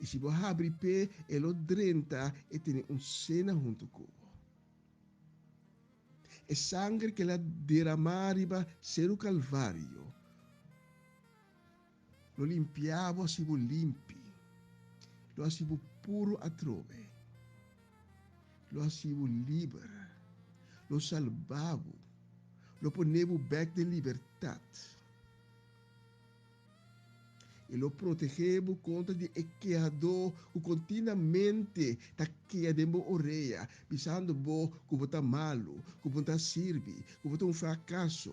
I si bo habri p'e, e lo drenta e tene un sena huntu ku bo. E sanger ku el a deramá riba Seru Kalvario lo limpiá bo hasi bo limpi, lo hasi bo puru atrobe. lo hasi bo liber, lo salba bo, lo pone bo bèk den libertat. I lo protegé bo kontra di e kehadó ku kontinamente ta keha den bo orea, bisando bo ku bo ta malu, ku bo no ta sirbi, ku bo ta un frakaso.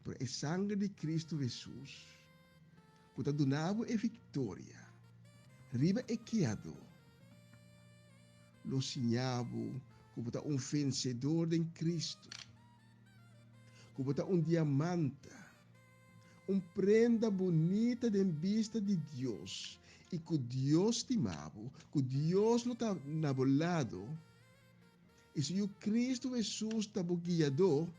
Pero e sanger di Kristu Hesus, ku ta duna bo e viktoria riba e kehadó, lo siña bo ku bo ta un vensedor den Kristu. Ku bo ta un diamanta, un prenda bunita den bista di Dios i ku Dios stima bo, ku Dios lo ta na bo lado i si Yu Kristu Hesus ta bo guiadó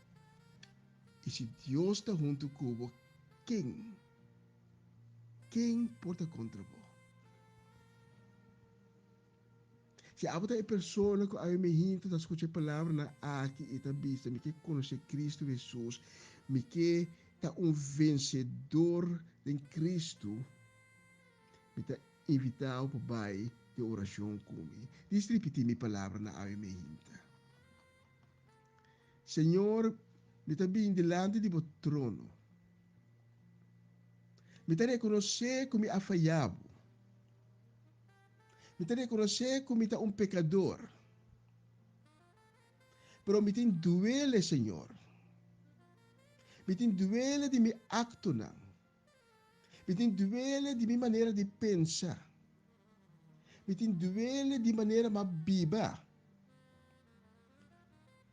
i si Dios ta huntu ku bo, ken, ken por ta kontra bo? Si abo ta e persona ku awe mehinta ta skucha e palabranan aki i ta bisa, Mi ke konosé Kristu Hesus, mi ke ta un vensedor den Kristu, mi ta invitá bo pa bai den orashon ku mi. Dis ripití mi palabranan awe mehinta. Señor, mi ta bin dilanti di bo trono. Mi ta rekonosé ku mi a fayá bo. Mi ta rekonosé ku mi ta un pekador. Pero mi tin duele, Señor. Mi tin duele di mi aktonan. Mi tin duele di mi manera di pensa. Mi tin duele di manera m'a biba.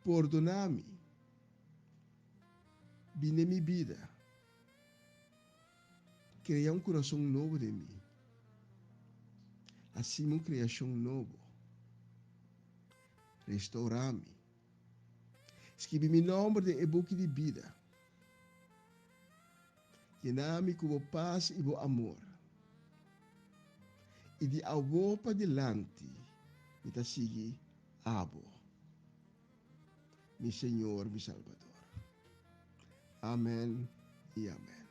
Pordoná mi. Bin den mi bida. Krea un kurason nobo den mi. Hasi mi un kreashon nobo. Restourá mi. Skibi mi nòmber den e buki di bida. Yena mi ku bo pas i bo amor. I di awor pa dilanti mi ta sigui abo, mi Señor, mi Salbador. Amen i amen.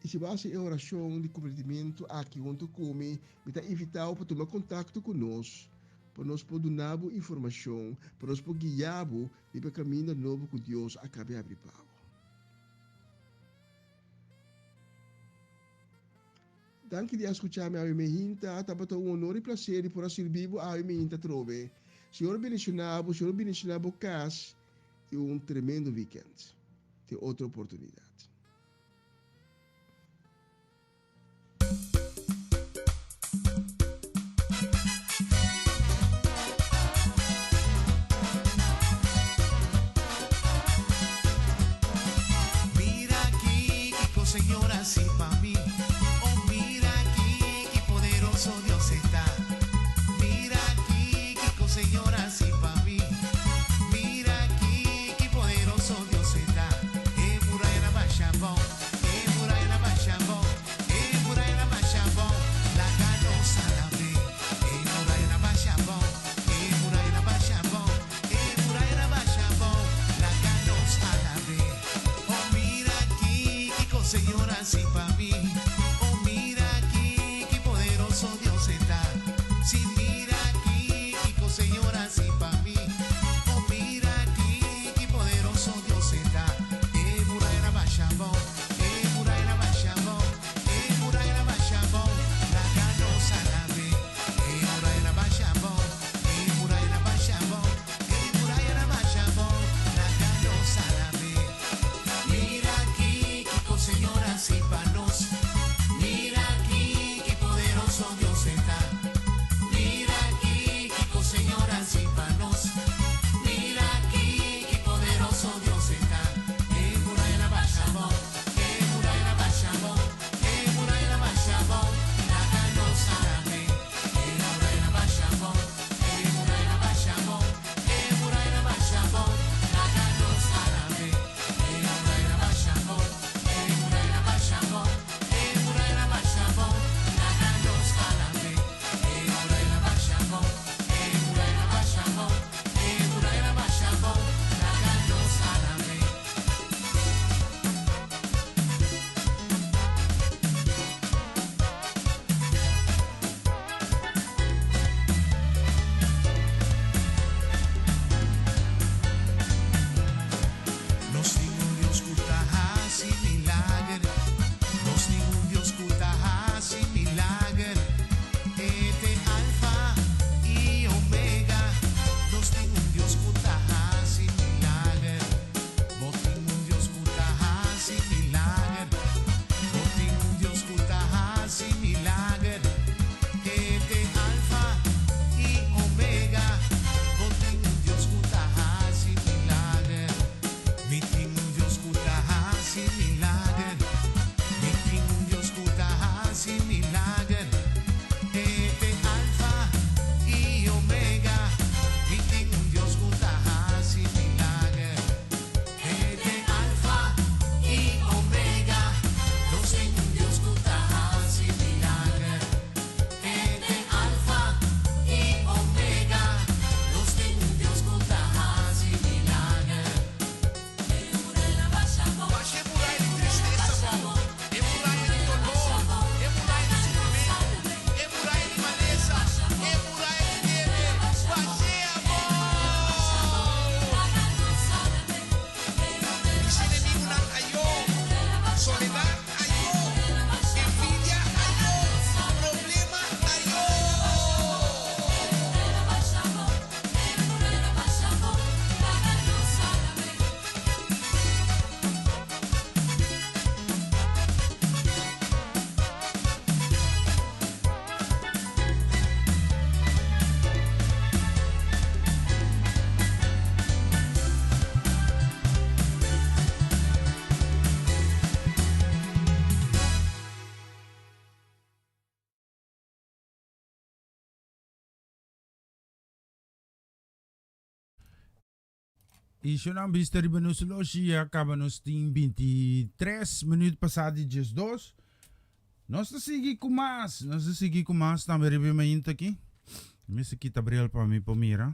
I si bo hasi e orashon di komprometimentu aki huntu ku mi, mi ta invitá bo pa tuma kontakto ku nos pa nos por duna bo informashon, pa nos por guia bo riba e kaminda nobo ku Dios a kabe habri pa bo. Danki di a skucha mi awe mehinta. Tabata un honor i plaser di por a sirbi bo awe mehinta atrobe. Señor bendishoná bo, Señor bendishoná bo kas i un tremendo weekend. Te otro oportunidat. Mira aki kiko Señor hasi pa mi. Oh mira aki ki poderoso Dios e ta. Mira aki kiko Señor hasi pa mi. Mira aki ki poderoso Dios e ta. E muraya na basha abou, e muraya na basha abou, e muraya na basha abou, laga nos alab'é. E muraya na basha abou, e muraya na basha abou, e muraya na basha abou, laga nos alab'é. Oh mira aki kiko Señor hasi pa mi. Oh mira aki ki poderoso Dios e ta. Si mira aki kiko Señor hasi pa mi. Oh mira aki ki poderoso Dios e ta. E muraya na basha abou, e muraya na basha abou, e muraya na basha abou, laga nos alab'é. E muraya na basha abou, e muraya na basha abou, e muraya na basha abou, laga nos alab'é. Mira aki kiko Señor hasi pa nos. Mira aki ki poderoso Dios e ta. Mira aki kiko Señor hasi pa nos. Mira aki ki poderoso Dios e ta. E muraya na basha abou, e muraya na basha abou, e muraya na basha abou, laga nos alab'é. E muraya na basha abou, e muraya na basha abou, e muraya na basha abou, laga nos alab'é. E muraya na basha abou, e muraya na basha abou, e I shonnan bista riba nos loshi ya kaba nos tin 23 minuut pasá di 12. Nos ta sigui ku mas, nos ta sigui ku mas tambe riba e mainta aki. Mester kita bril pa mi por mira.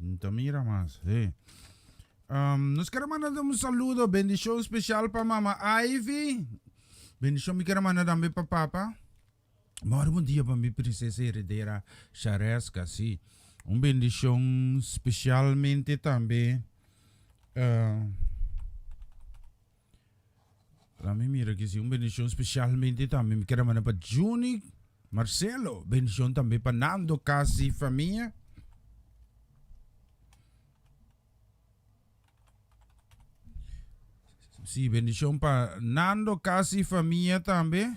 No ta mira mas, he. Um, nos quiere mandar un saludo, bendición especial pa mama Ivy. Bendición mi quiere mandar también pa papa. Mor bon dia pa mi princesa heredera Shareska, sí. Un bendición especialmente también. Uh, la mi mira que sí, un bendición especialmente también. Mi quiere mandar pa Juni Marcelo. Bendición también pa Nando Casi familia. Sí, bendición pa Nando Casi familia tambe.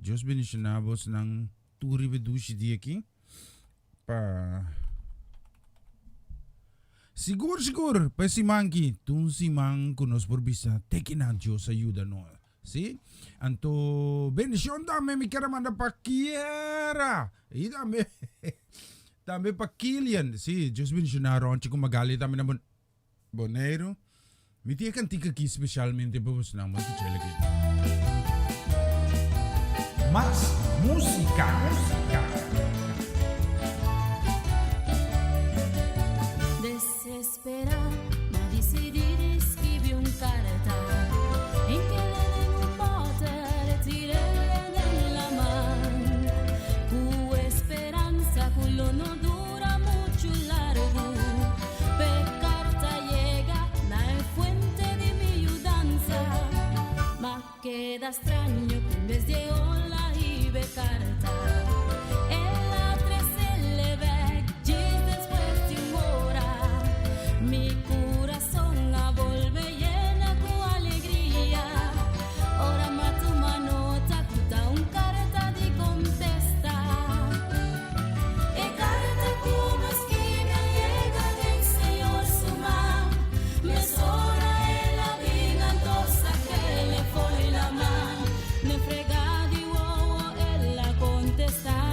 Dios bendiciona bos nan tur riba dushi dia aki. Pa Sigur sigur pa e siman aki ta un siman ku nos por bisa te kinan Dios a yuda nos. Sí? Anto bendicion tambe mi kier a manda pa Kiera y tambe tambe pa Kilian. Sí, Dios bendiciona Ronchi ku Magali tambe na Boneiru. Mi tin e kantika aki specialmente pa bosnan. Bo escucha el aki. Mas música. Desesperá, m'a disidí di skibi un karta En kel'é den un bòter, tir'é den laman Ku esperansa ku lo no dura muchu largu P'e karta yega na e fuente di mi yudansa M'a keda straño ku en bes di e ola hib'e karta El a tres'é bèk djis despues di un ora Mi kurason a bolbe yena ku alegria Ora m'a tuma nota ku ta un karta di kontesta E karta ku m'a skibi a yega den Señor su man Mesora el a bin anto sak'é fo'i laman Ne frega di wowo el a kontestá.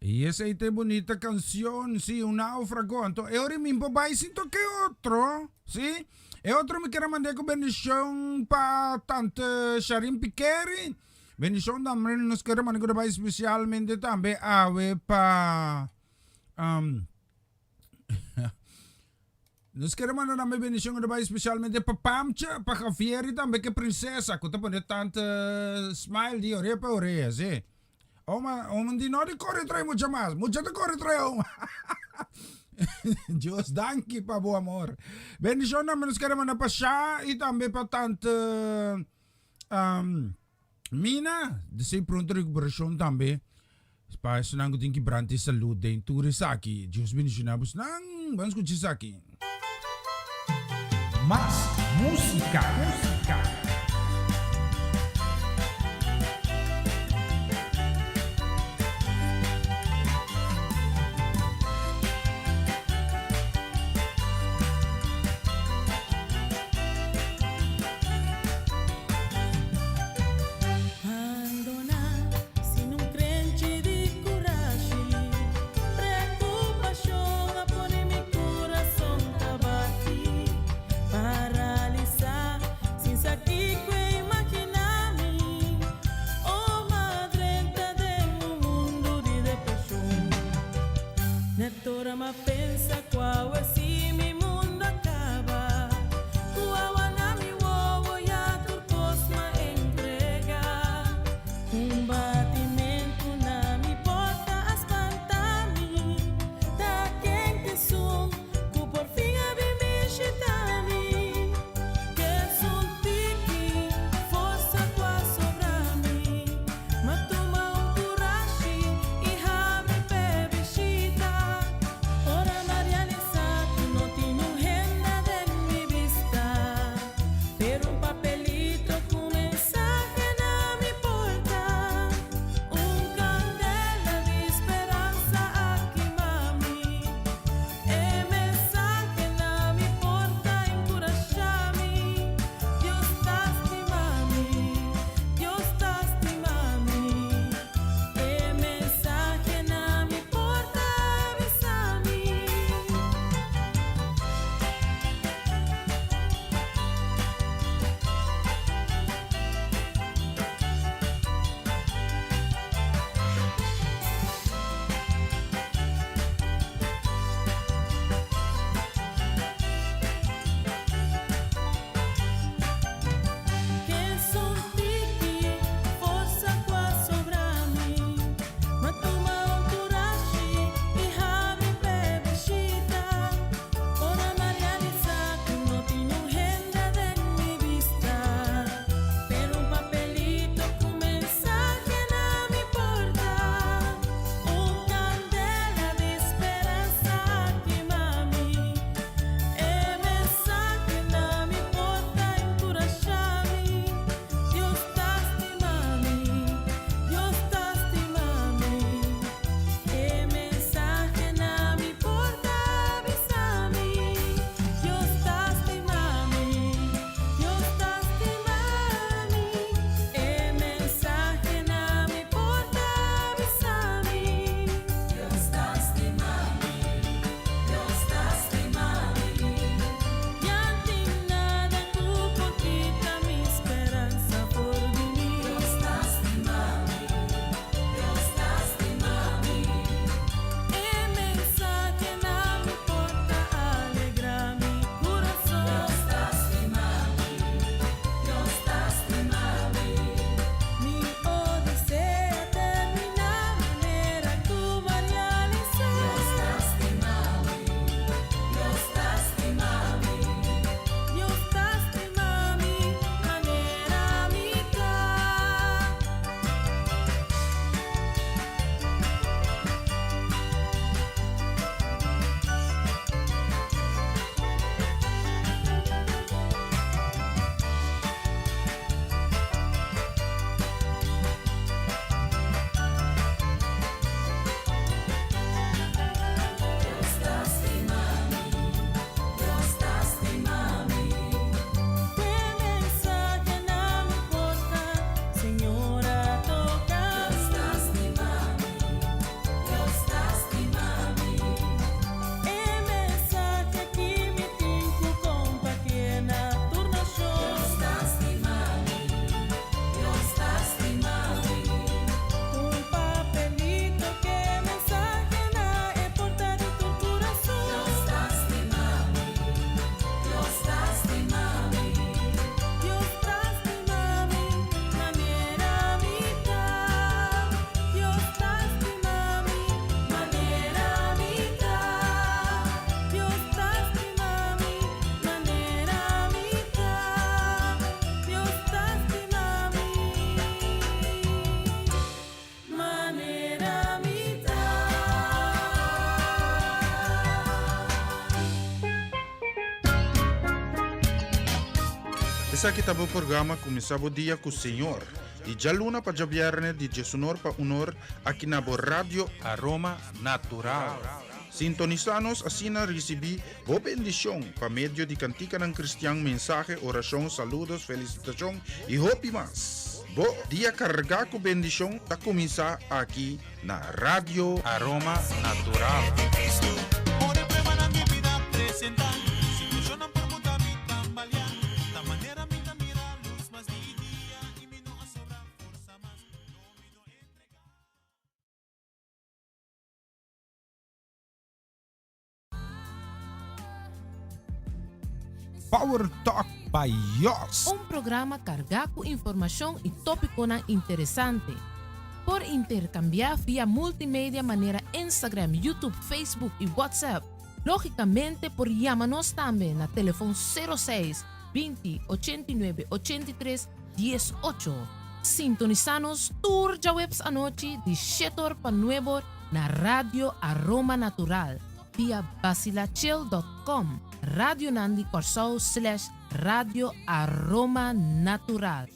Y esey ta e bunita cancion, si, un naufrago. Anto e ora mi por bay sin toque otro, si. E otro mi kier a manda cu bendicion pa tante Sharin Pikeri. Bendicion tambe nos kier a manda cu ta bay specialmente tambe awe pa um, Nos kere manda nan bendicion cu ta bay specialmente pa Pamcha, pa Javier y tambe ke princesa cu ta pone tanta smile di orea pa orea, si. Oma, oma di no di core trae mucha mas, mucha ta core trae oma. Dios danki pa bo amor. Bendicion tambe nos kere manda pa Sha y tambe pa tanta um, Mina, desei pronto recuperacion tambe pa esnan cu tin kibrante salud den tur esaki. Dios bendiciona bosnan. Ban scucha esaki. Mas musica, musica. Bandoná sin un krenchi di kurashi, Preokupashon a pone mi kurason ta bati, Paralisá sin sa. Esaki ta bo programa Kuminsá Bo Dia ku Señor, di djaluna pa djabièrnè di diesunor pa unor aki na bo Radio Aroma Natural. Sintonisá nos asina risibí bo bendishon pa medio di kantikanan kristian, mensahe, orashon, saludos, felisitashon i hopi mas. Bo dia kargá ku bendishon ta kuminsá aki na Radio Aroma Natural. Ora e pruebanan di bida presentá, situacionnan por muda mi tambaleá. Ta manera mi ta mira luz mas di dia i mi no a sobra forsa mas. No, mi no entregá. Power Talk by Jos. Un programa kargá ku informashon i tópikonan interesante. Por interkambiá via multimedia manera Instagram, YouTube, Facebook i WhatsApp. Lógikamente por yama nos tambe na telefon 06 20 89 83 18. Sintonisá nos tur djaweps anochi di shete or pa nuebe or na Radio Aroma Natural via basilachel dot com, Radionan di Kòrsou slash Radio Aroma Natural.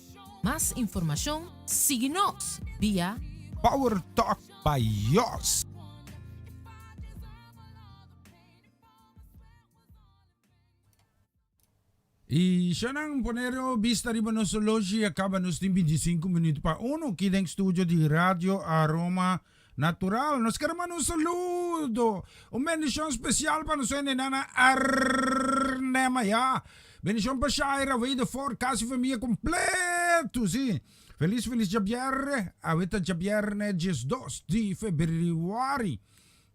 Mas informashon sigui nos via. Power Talk by Jos. I shanan ponero bista riba nos horloge a caba nos tin 25 minuut pa uno ki den studio di Radio Aroma Natural. Nos quiere manda un saludo, un bendicion especial pa nos nana Arnema ya. Bendicion pa Shaira, Wedervoort, casi familia completo, si. Feliz feliz djabierne, awe ta djabierne 12 di februari.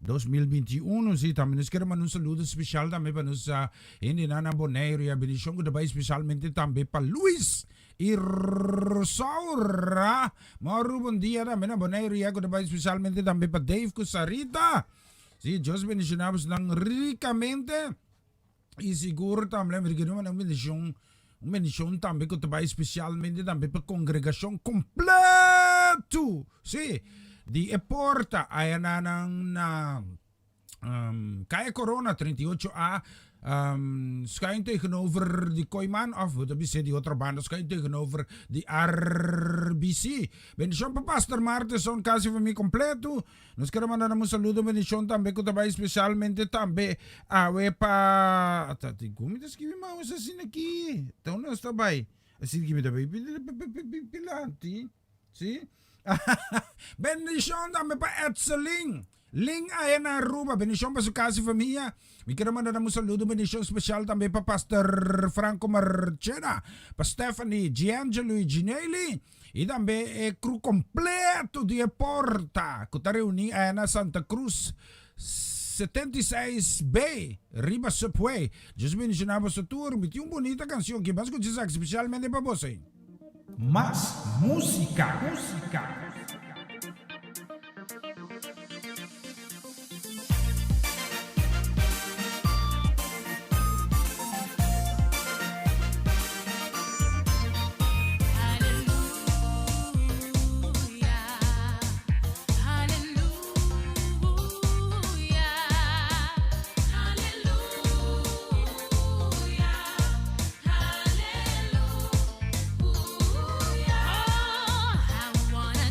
2021 si tambe nos kere manda un saludo special tambe pa nos hendenan na Boneiru y a bendicion cu ta bay specialmente tambe pa Luis y Rosaura. Maru bon dia tambe na Boneiru ya cu ta bay specialmente tambe pa Dave cu Sarita. Si Dios bendiciona bosnan ricamente y sigur tambe mi kere manda un bendicion un bendicion tambe cu ta bay specialmente tambe pa congregacion completo si di e porta aya na nan na um, Calle Corona 38A um, schuin tegenover di Kooiman of hoe dat di otro banda schuin tegenover di RBC. Bendicion pa Pastor Martenson casi familia completo. Nos kere manda nan un saludo bendicion tambe cu ta bay specialmente tambe awe pa ta ti cu mi ta skibi maus asina aki ta unda nos ta bay asina ki mi ta bay pilanti si bendicion tambe pa Edselin Lin aya na Aruba bendicion pa su casa y familia mi kere manda nan un saludo bendicion special tambe pa Pastor Franco Marchena pa Stephanie Giangelo y Ginely I tambe e crew completo di e porta cu ta reuni aya na Santa Cruz 76B riba Subway. Dios bendiciona boso tur. Mi tin un bunita cancion ki bas scucha esaki specialmente pa boso. Mas musica. Musica. I wanna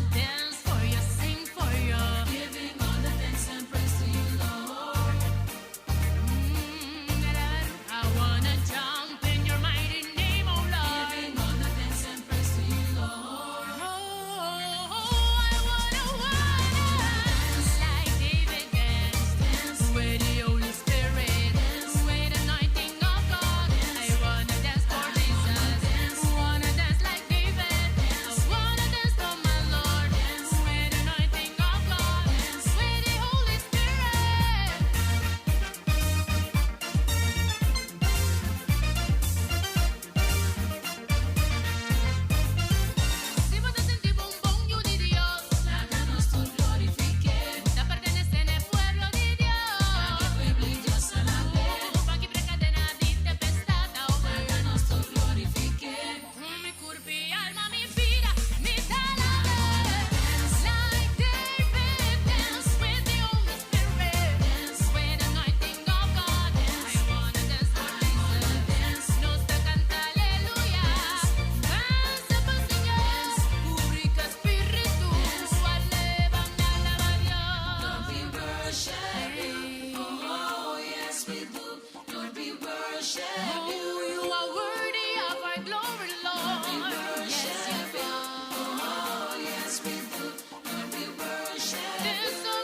and glory, Lord. Yes, you Oh, yes, we do. Lord, we worship Te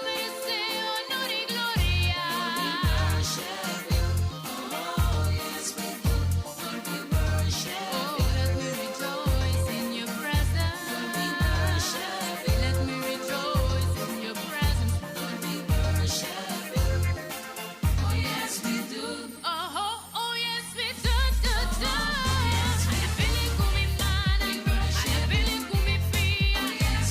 merece honor y gloria. Lord, we worship you. Oh, yes, we do. Lord, we worship Oh, let me rejoice in your presence. Lord, we worship you. Let me rejoice in your presence. Lord, we worship you. Oh, yes, we do. Oh, oh, oh, yes, we do, do, do. Alabele con mi mano, alabele con mi pia,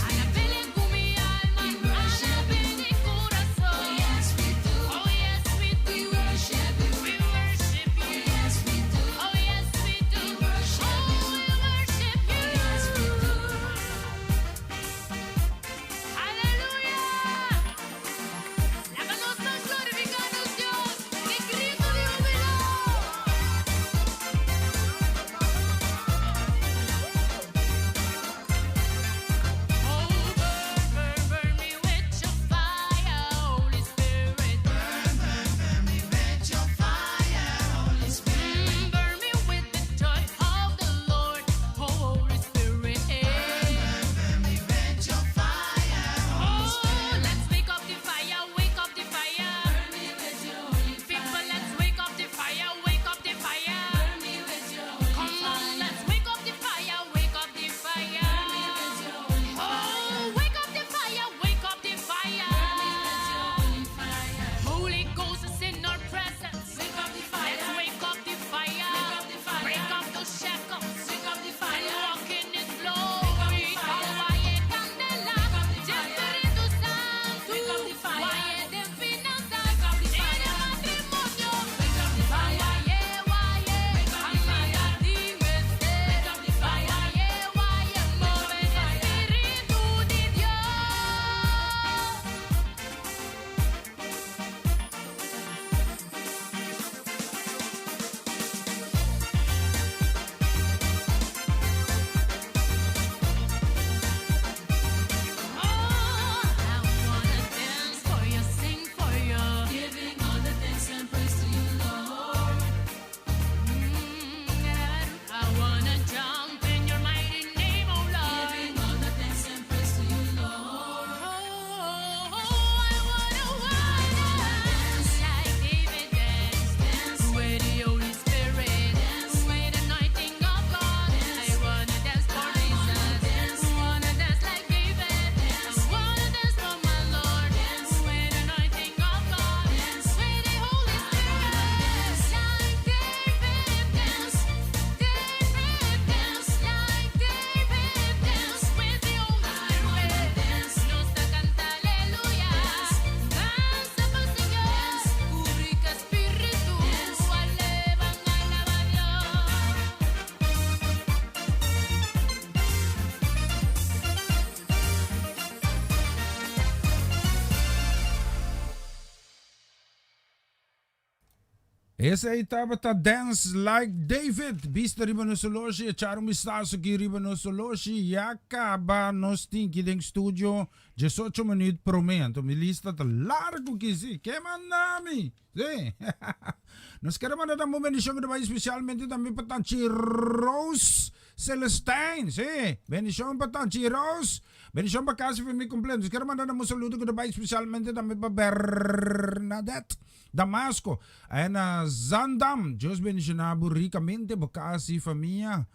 alabele con mi alma, alabele mi corazón. Oh, yes, we do. Oh, yes, we do. We worship you. We worship you. Oh, yes, we do. Oh, yes, we do. We worship you. Oh, we worship you. Oh, yes, we do. Aleluya. Láganos más glorificados, Dios, que grito de júbilo. Oh, burn, burn, burn me with your fire, Holy Spirit. Burn, burn, burn me with your fire, Holy Spirit. Burn me with the joy of the Lord, Holy Spirit. Burn, burn, burn me with your fire, Holy Spirit. Oh, let's wake up the fire, wake up the fire. Burn me with your holy fire. People, let's wake up the fire, wake up the fire. Burn me with your holy Come on, let's wake up the fire, wake up the fire. Burn me with your holy fire. Oh, wake up the fire, wake up the fire. Burn me with your holy fire. Holy Ghost is in our presence. Wake up the fire. Let's wake up the fire. Wake up the fire. Break up those shackles. Wake up the fire. And walk in His glory. Guaye candela. Espíritu Santo. Guaye de finanzas. Y de matrimonio. Guaye, guaye. Amiga, dime usted. Guaye, guaye. Move el Espíritu de Dios. Oh, I wanna dance for you, sing for you, giving all the thanks and praise to you, Lord. I wanna jump in your mighty name, oh Lord. Giving all the thanks and praise to you, Lord. Oh, I wanna dance like David danced, dance with the Holy Spirit, dance with the anointing of God. I wanna dance for Jesus, wanna dance like David, dance, wanna dance for my Lord, dance with the anointing of God, dance with the Holy Spirit, like David dance, David dance, like David dance with the Holy Spirit, dance. Nos da canta aleluya, danza pa'l Señor, cubrica espíritu, alevan, alaba a Dios. Esei tabata Dance Like David. Bista riba nos oloshi, echar un vistazo aki riba nos oloshi. Ya caba nos tin ki den studio 18 minuut prome. Anto mi lista ta largo ki si. Ke manda mi? Si. Nos kere manda tambe un bendicion ku ta bai especialmente tambe pa Tanchi Rose Celestijn. Si. Bendicion pa Tanchi Rose. Bendicion pa casi famia completo. Nos kere manda tambe un saludo ku ta bai especialmente tambe pa Bernadette. Damasco, aya na Zaandam. Dios bendiciona bo ricamente, bo casa y famia.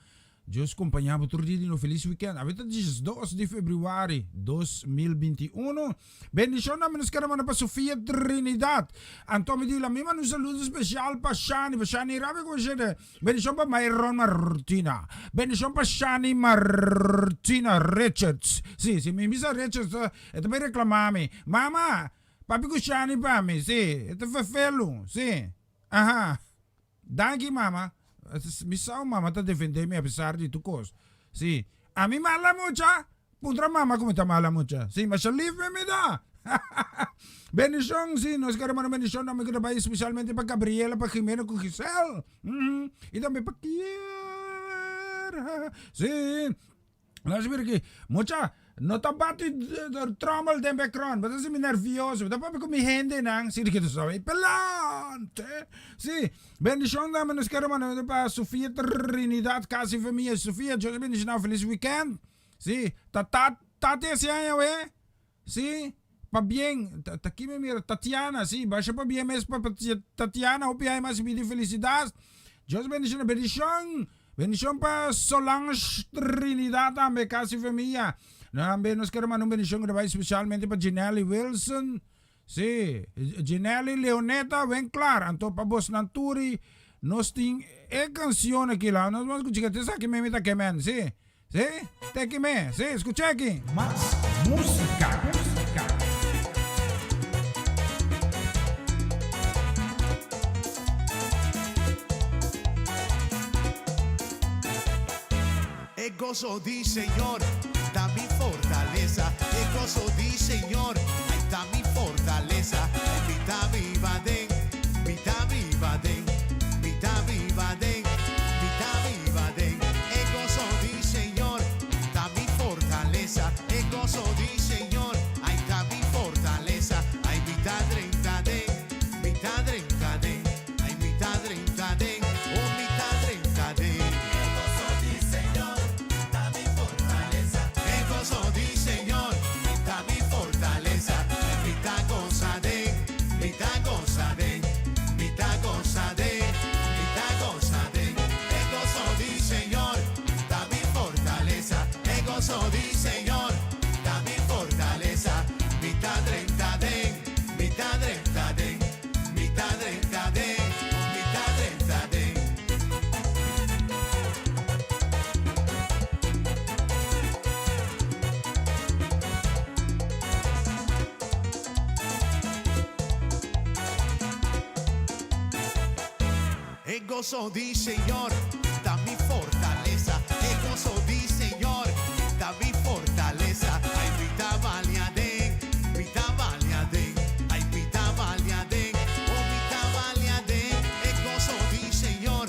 Dios compaña bo tur dia di no feliz weekend. Awe ta 12 di februari 2021. Bendicion tambe nos kere manda pa Sofia Trinidad. Anto mi di la mi manda un saludo special pa Shani, pa Shani Rabi ku shete. Bendicion pa Myron Martina. Bendicion pa Shani Martina Richards. Si, si mi bisa Richards, e ta bay reclama mi. Mama, Papi ku Shani pa mi, si. E ta ferfelu, si. Aha. Danki, mama. Mi sa mama ta defende mi apesar di tur kos. Si. Ami mala mucha? Puntra mama ku mi ta mala mucha. Si, masha lif mi mi ta. Bendishon, si. Nos kere manda bendishon tambe ku ta bai spesialmente pa Gabriela, pa Jimena ku Giselle. I tambe pa Kiera. Si. Nos mira aki. Mucha. No ta bati trommel den background. Bo ta hasi mi nervioso. Bo ta papia ku mi hendenan. Si di sabi pelante. Si. Bendishon dame nos kere manda pa Sofia Trinidad kasi famia. Sofia, Dios bendishona. Feliz weekend. Si. Ta ta tati ese aña we. Si. Pabien. Ta, ta ki mi mira? Tatiana. Si. Basha pabien mes pa, pa Tatiana. Hopi hay mas bidi felicidad. Dios bendishona. Bendishon. Bendishon pa Solange Trinidad tambe kasi famia. Tambe nos kere manda un bendishon ku ta bai spesialmente pa Ginelly Wilson. Si, Ginelly Leoneta Winklaar. Anto pa bosnan turi nos tin e kanshon aki la. Nos ban skucha te esaki meme ta kemen. Si, si, te aki me. Si, skucha aki. Mas músika. Músika. E goso di Señor ta mi fortalesa, e goso di Señor, ai ta mi fortalesa. Ai mi ta biba den, mi ta biba den, mi ta biba den, mi ta biba den. E goso di Señor ta mi fortalesa, e goso di Señor, ai ta mi fortalesa. Ai mi ta drenta den, mi ta drenta den, ai mi ta drenta den, oh mi ta drenta den. E goso di Señor ta mi fortalesa, e goso di Señor ta mi fortalesa. Mi ta gosa den, mi ta gosa den, mi ta gosa den, mi ta gosa den. E goso di Señor ta mi fortalesa, e goso di Señor ta mi fortalesa. Mi ta drenta den, mi ta drenta den, mi ta drenta den, mi ta drenta den. E goso di Señor ta mi fortalesa, e goso di Señor ta mi fortalesa. Ai mi ta balia den, mi ta balia den, ai mi ta balia den, oh mi ta balia den. E goso di Señor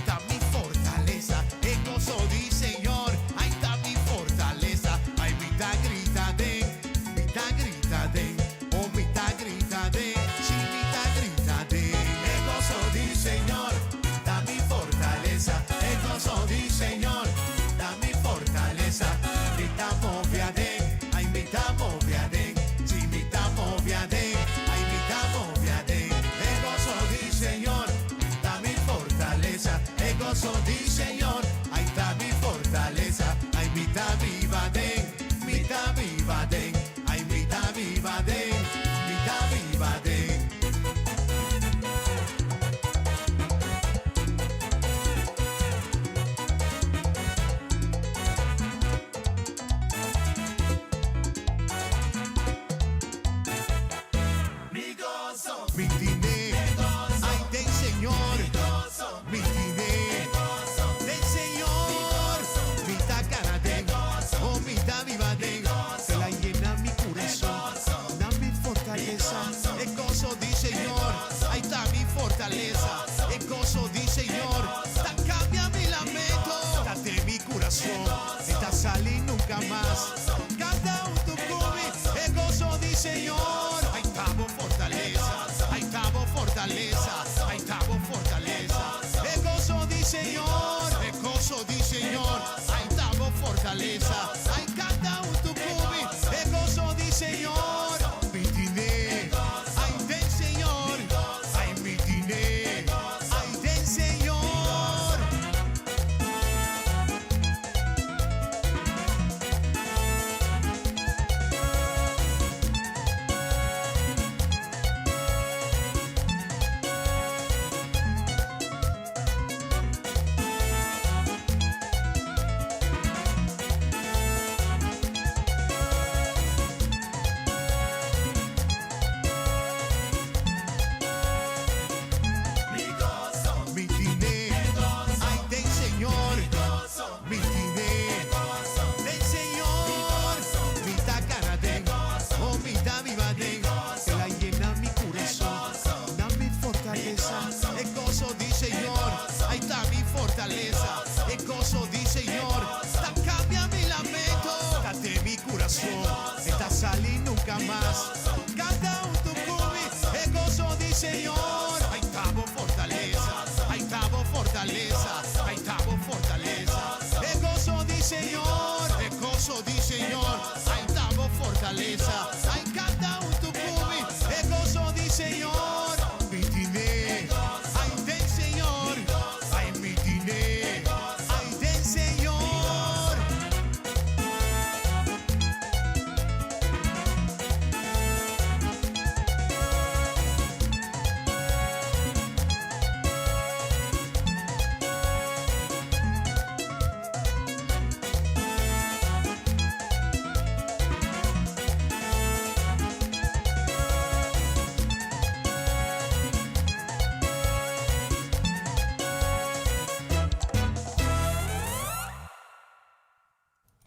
ta mi fortalesa, e goso di Señor, ai ta mi fortalesa. Ai mi ta grita den, mi ta grita den, oh mi ta grita den, si mi ta grita den. E goso di Señor ta mi fortalesa.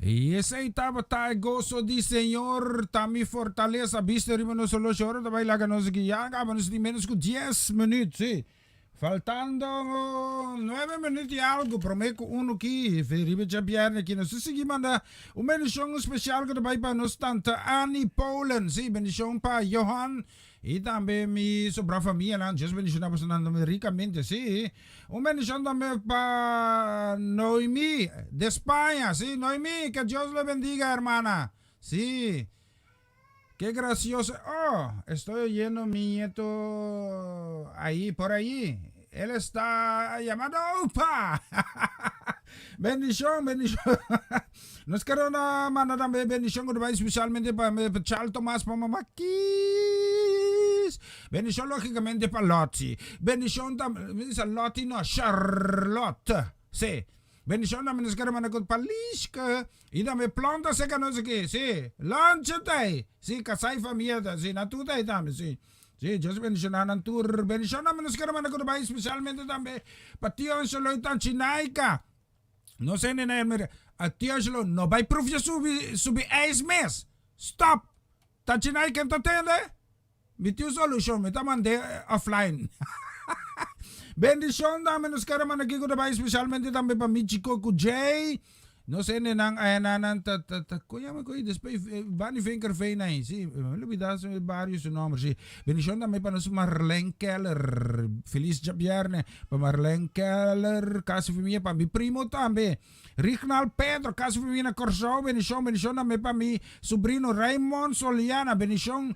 I esei tabata e goso di Señor ta mi fortalesa. Bisto riba nos horloge ora ta bai laga nos aki. Ya caba nos tin menos cu dies minuut, si. Faltando nuebe minuut y algo prome cu uno ki riba djabierne aki. Nos ta sigui manda un bendicion special cu ta bai pa nos tante Annie Polen, si. Bendicion pa Johan y tambe mi sobra famianan. Dios bendiciona bosonan tambe ricamente, si. Un bendicion tambe pa Noemi de España. Sí, Noemi, que Dios le bendiga, hermana. Sí. Qué gracioso. Oh, estoy oyendo mi nieto ahí, por ahí. Él está llamando Opa. Bendicion, bendicion. Nos quiero manda tambe bendicion ku especialmente pa Charles Tomás, pa Mama Kiss. Bendicion logicamente pa Lottie. Bendicion tambe, Lottie no, Charlotte. Sí. Bendicion tambe nos quiero manda pa Lishke. Y tambe planta seca no sé qué. Sí. Lunch tay. Sí, casa y familia. Sí, na tu tay tambe, sí. Sí, Dios bendiciona nan tur. Bendicion tambe nos quiero manda ku especialmente tambe pa Tio Angelo y Tanchi Naika. No sé ni na mira. A Tio Angelo no bai proefje subi subi ijs mes. Stop. Tanchi Naika ta tende? Mi tin solucion, mi ta mand'é offline. Bendicion tambe nos quiero manda aki ku ta bai especialmente tambe pa mi chico ku Jay. Nos hendenan ayanan ta ta ta kon yama koe despues Bani Vinkerveen ahí si mi lubida su bario su nomber si. Bendicion tambe pa nos Marlene Keller. Feliz djabierne pa Marlene Keller casi famia pa mi primo tambe. Rignal Pedro, casi famia na Corsou, bendicion, bendicion tambe pa mi sobrino Raymond Soliana, bendicion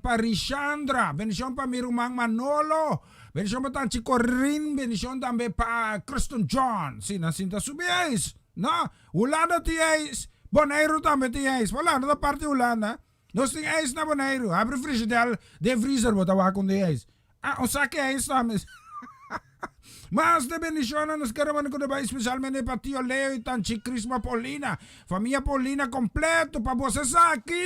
pa Rishandra, bendicion pa mi ruman Manolo, bendicion pa tanchi Corin, bendicion tambe pa Kristen John, si nan sinta subi ijs, no, Hulanda tin ijs, Boneiru tambe tin ijs, Hulanda ta parti Hulanda, nos tin ijs na Boneiru, habri frigidel den freezer bo ta wak un di ijs. Ah, un saki ijs tambe. Mas de bendicionnan nos kere manda ku ta bai especialmente pa Tio Leo y Tanchi Crisma Paulina. Famia Paulina completo pa boso esaki!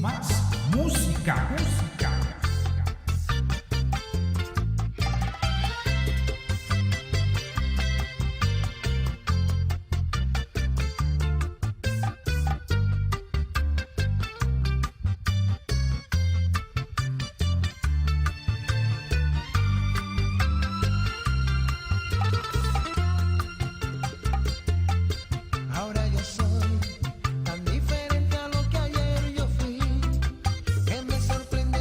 Mas musica, musica. Ahora yo soy tan diferente a lo que ayer yo fui, que me sorprende.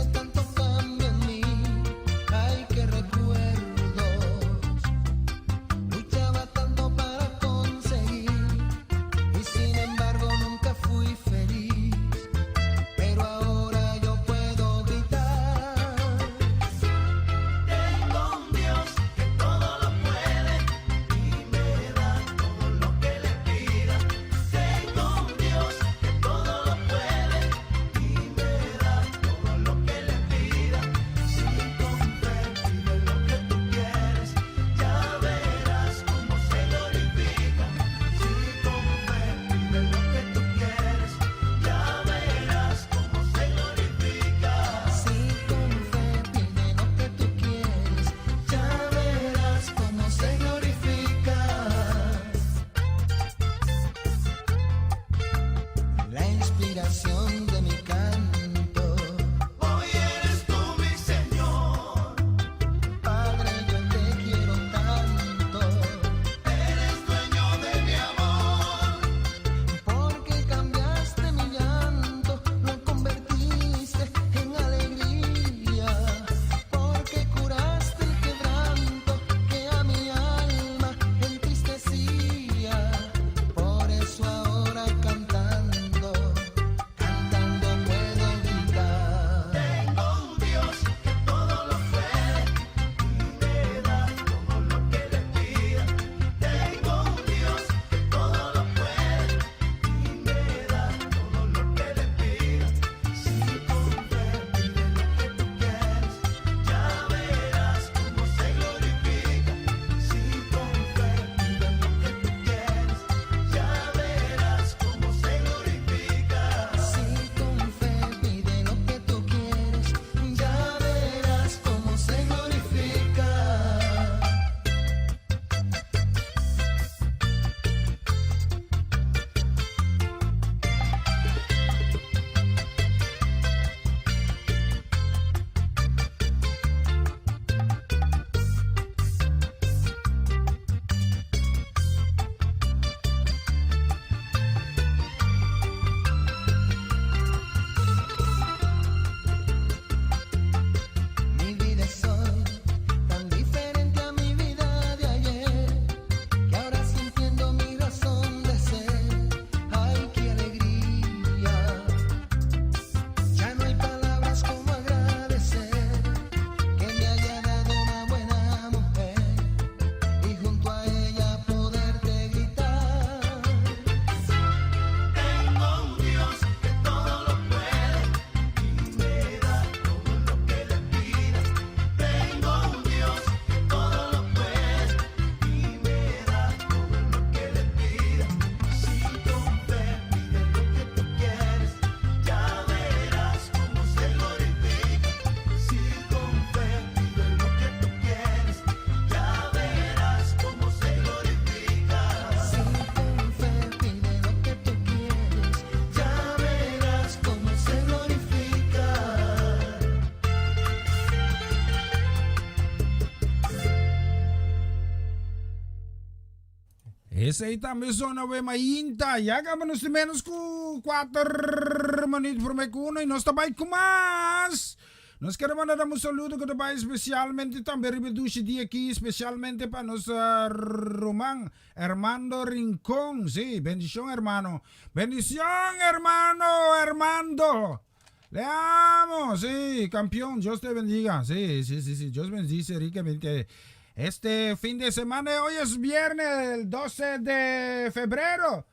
Esei tambe zona we mainta. Ya kaba nos tin menos ku 4 minuut prome ku uno y nos ta bai ku mas. Nos kere manda dam un saludo ku ta bai especialmente tambe riba e dushi dia aki, especialmente pa nos ruman Ermando Rincon. Si, bendicion hermano. Bendicion hermano Ermando. Le amo, sí, campeón, Dios te bendiga. Sí, sí, sí, sí, Dios bendice ricamente. Este fin de semana, hoy es viernes, el 12 de febrero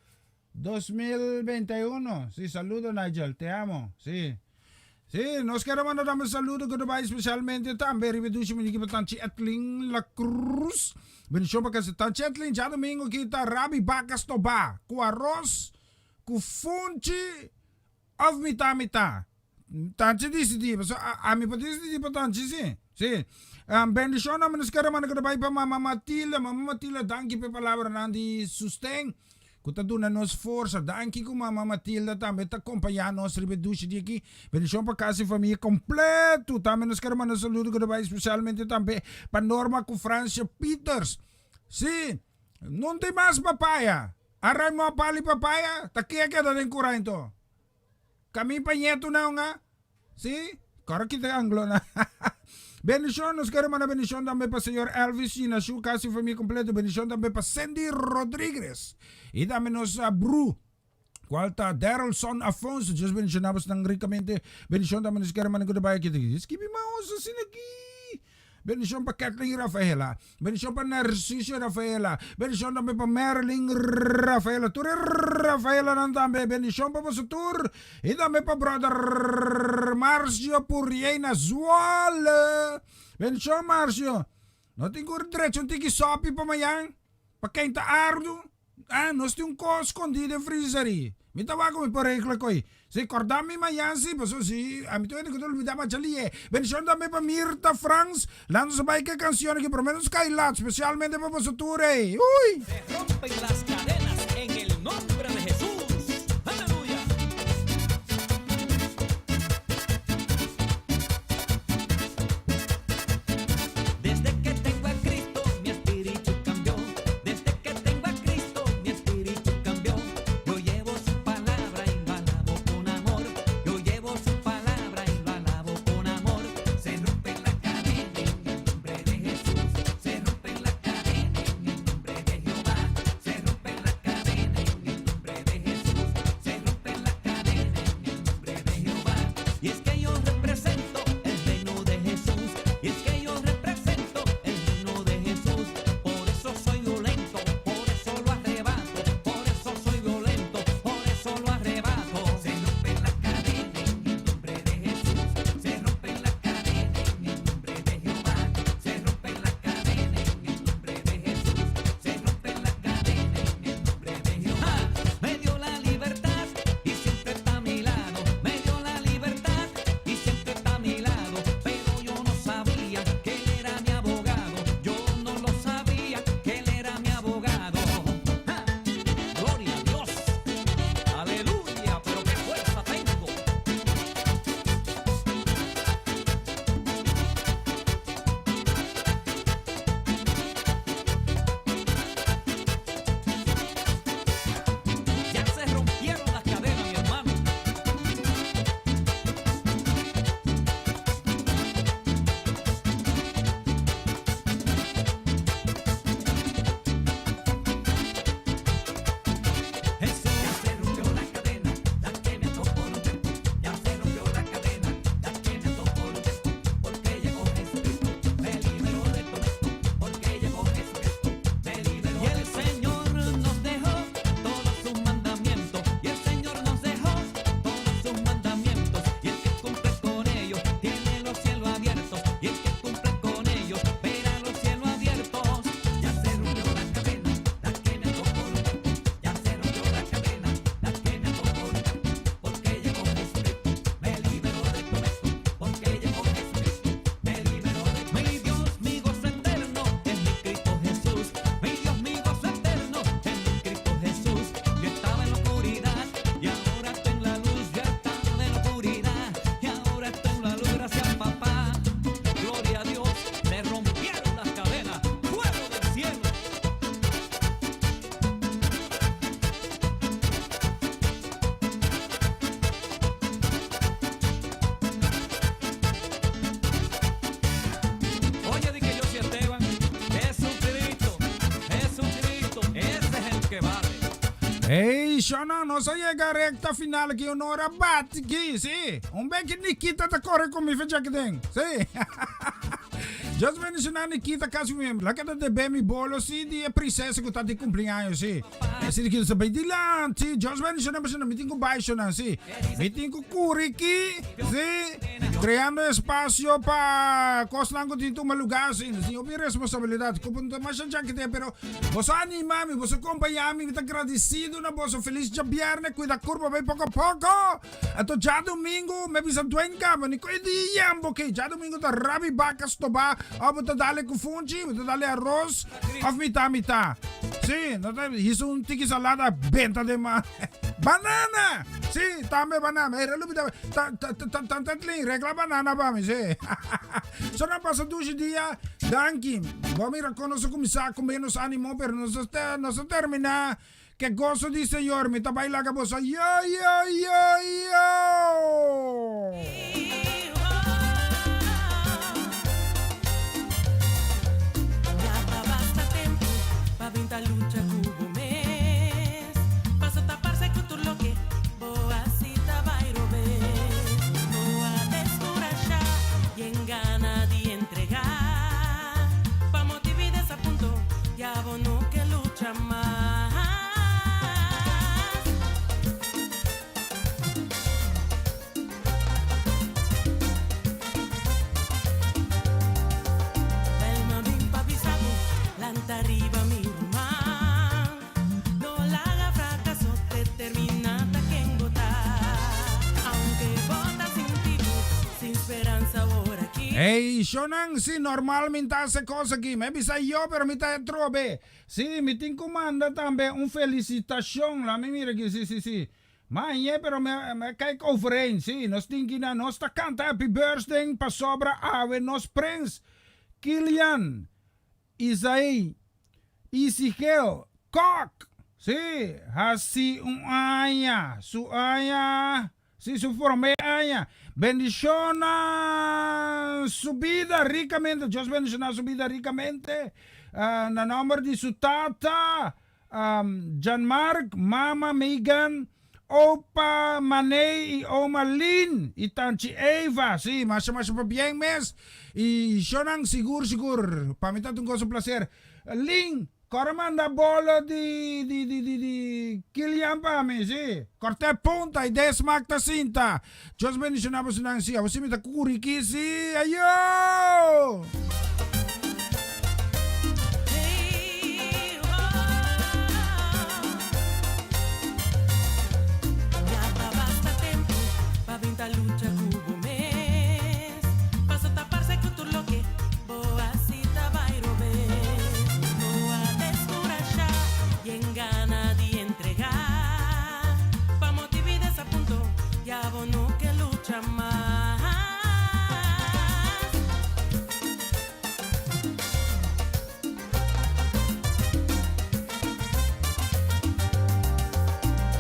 2021. Sí, saludo Nigel, te amo, sí. Sí, nos quiero mandar un saludo que va especialmente también riba dushi mi equipo Tanchi Etlin La Cruz. Bendición para que Tanchi Etlin ya domingo kita rabi vaca stoba ku arroz, ku funchi Of mitá mitá. Tanchi disidí, pasobra ami por disidí pa Tanchi sí. Sí. Bendishon nan nos kere manda ku ta bai pa Mama Matilda. Mama Matilda danki pa e palabranan di susten ku ta duna nos forsa. Danki ku Mama Matilda tambe ta kompañá nos riba e dushi di aki. Bendishon pa kas i famia kompletu. Tambe nos kere manda saludo ku ta bai spesialmente tambe pa Norma ku Francia Peters. Sí. No tin mas papaya. A raimó pali papaya, ta ke a keda den kura ento? Kamin pa ñetu nan a? Sí? Kòrda kita anglo na. Bendishon, nos kere manda bendishon tambe pa señor Elvis Shinashu, kasi famia kompleto. Bendishon tambe pa Cindy Rodriguez. I tambe nos bru, kual ta Darrelson Afonso. Dios bendishoná bosnan rikamente. Bendishon tambe nos kere manda ku ta bai aki. Skibi maos asina aki. Bendishon pa Kathleen Rafaela. Bendishon pa Narciso Rafaela. Bendishon tambe pa Marilyn Rafaela. Tur e Rafaelanan tambe. Bendishon pa boso tur. I tambe pa brother Marcio Puriena Zwolle. Bendishon Marcio. No tin ku drecha un tiki sopi pa mayan. Pa kenta ardu. Ah, nos tin un kos skondí den freezer i mi ta wak ku mi por regla koi. Si, kòrda mi mañan si, pasobra si ami ta wende ku ta olbidá macha lié. Bendishon tambe pa Mirta Frans. Laat nos bai ku e kanshon aki, promé nos kai lat, spesialmente pa boso tur ei. Ui! Se rompen las cadenas en el nombre de Jesús. Aleluya. Desde que tengo a Cristo mi espíritu cambió. Desde que tengo a Cristo mi espíritu cambió. Yo llevo su palabra y lo alabo con amor. Yo llevo su palabra y lo alabo con amor. Se rompen las cadenas en el nombre de Jesús. Se rompen las cadenas en el nombre de Jehová. Se rompen Hey, Shona, nos a yega recta final aki, un ora bati aki, si. Un beki Nikita ta corre cu mi fecha den, si. Just bendiciona Nikita casi mi, la keda debe mi bolo, si, di e princesa cu ta di cumpleaños, si. Si Nikita sa bay dilanti, just bendiciona, bendiciona, mi tin cu bay, Shona, si. Mi tin cu curi aki, si, creando espacio pa cosnan cu tin tuma lugar, si. Nos tin hopi responsabilidad, cu no ta masha jakete, pero Boso anima mi, boso acompaña mi, mi ta agradecido na boso. Feliz djabierne, cuida curpa bay poco a poco. Anto djadomingo, me bisa Dwayne caba, ni cu e di yambo ke. Djadomingo ta rabi baca stoba, of bo ta dale cu funchi, bo ta dale arroz, of mita mita. Si, no ta hizo un tiki salada benta den ma. Banana! Si, tambe banana. Era lubida, ta ta ta ta ta regla banana pa mi, si. So nan pasa dushi dia. Danki. Bo mira kon nos a kuminsá ku menos ánimo, pero nos a nos a terminá ke goso di Señor. Mi ta bai laga boso. Yo, yo, yo, yo! Ya ta basta tempu pa bin ta lucha ku bo mes. Paso ta parse ku tur loke Bo hasi ta bai robes. No a deskurashá i en gana di entregá. Pa motibi desapunto ya bo no ke lucha mas. Bel mi bin pa bisa bo, lanta riba mi ruman. No laga fracaso determina ta ken bo ta. Aunke bo ta sinti bo sin speransa awor aki. Ey, shonan, si normal mi ta hace cos aki. Mi a bisa yo, pero mi ta atrobe. Si, mi tin cu manda tambe un felicitacion. Laat mi mira aki, si, si, si. Mañe, pero mi a kijk overeen. Si, nos tin ki na, nos ta canta happy birthday pasobra awe nos prins Kilian Isaí, Ezekiel, Kok! Sí, hasi un aña, su aña, sí, su promé aña. Bendishona su bida rikamente, Dios bendishona su bida rikamente, na nòmber di su tata, Jean-Marc, mama Megan, opa Maney y oma Lynn y tanchi Eva. Sí, masha masha pabien mes. Y shonan sigur sigur, pa mi ta un goso placer. Lynn, kòrda manda bolo di di di di di Kilian pa mi, sí. Kòrt'e punta y den smak ta sinta. Dios bendiciona bosonan, sí. Awor sí mi ta kuriki, sí. Ayo! Ya ta basta tempu pa bin ta lucha ku bo mes. Paso ta parse ku tur loke bo hasi ta bai robes. No a deskurashá i en gana di entregá. Pa motibi desapunto ya bo no ke lucha mas.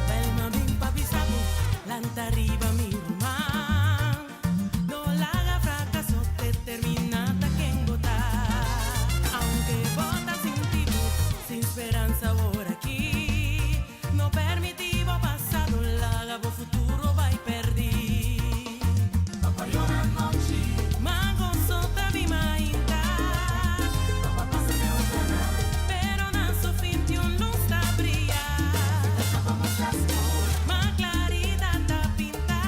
Bel mi bin pa bisa bo, lanta riba mi ruman. No laga fracaso determina ta ken bo ta. Aunke bo ta sinti bo sin speransa awor aki, no permiti bo pasado laga bo futuro bai perdi. Ma goso ta mi mainta. Pero na su fin tin un luz ta bria. Ma claridad ta pinta.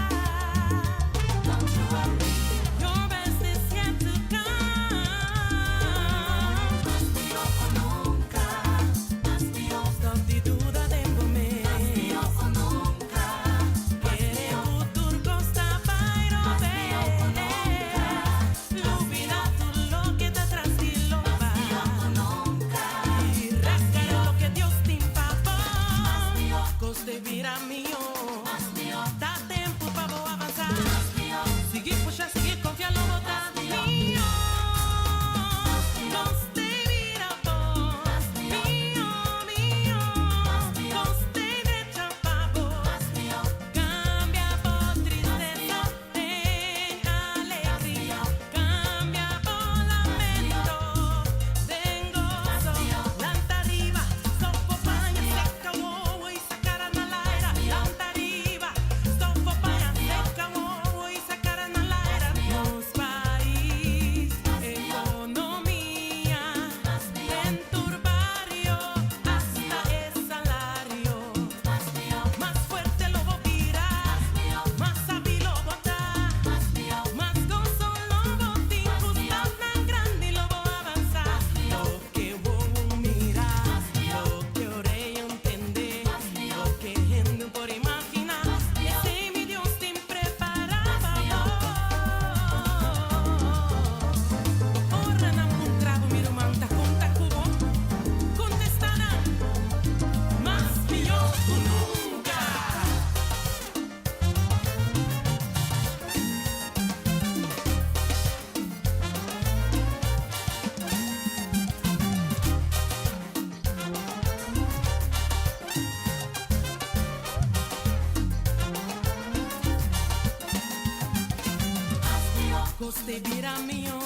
Your best is yet to come. Stop the Cos ta bira mihó.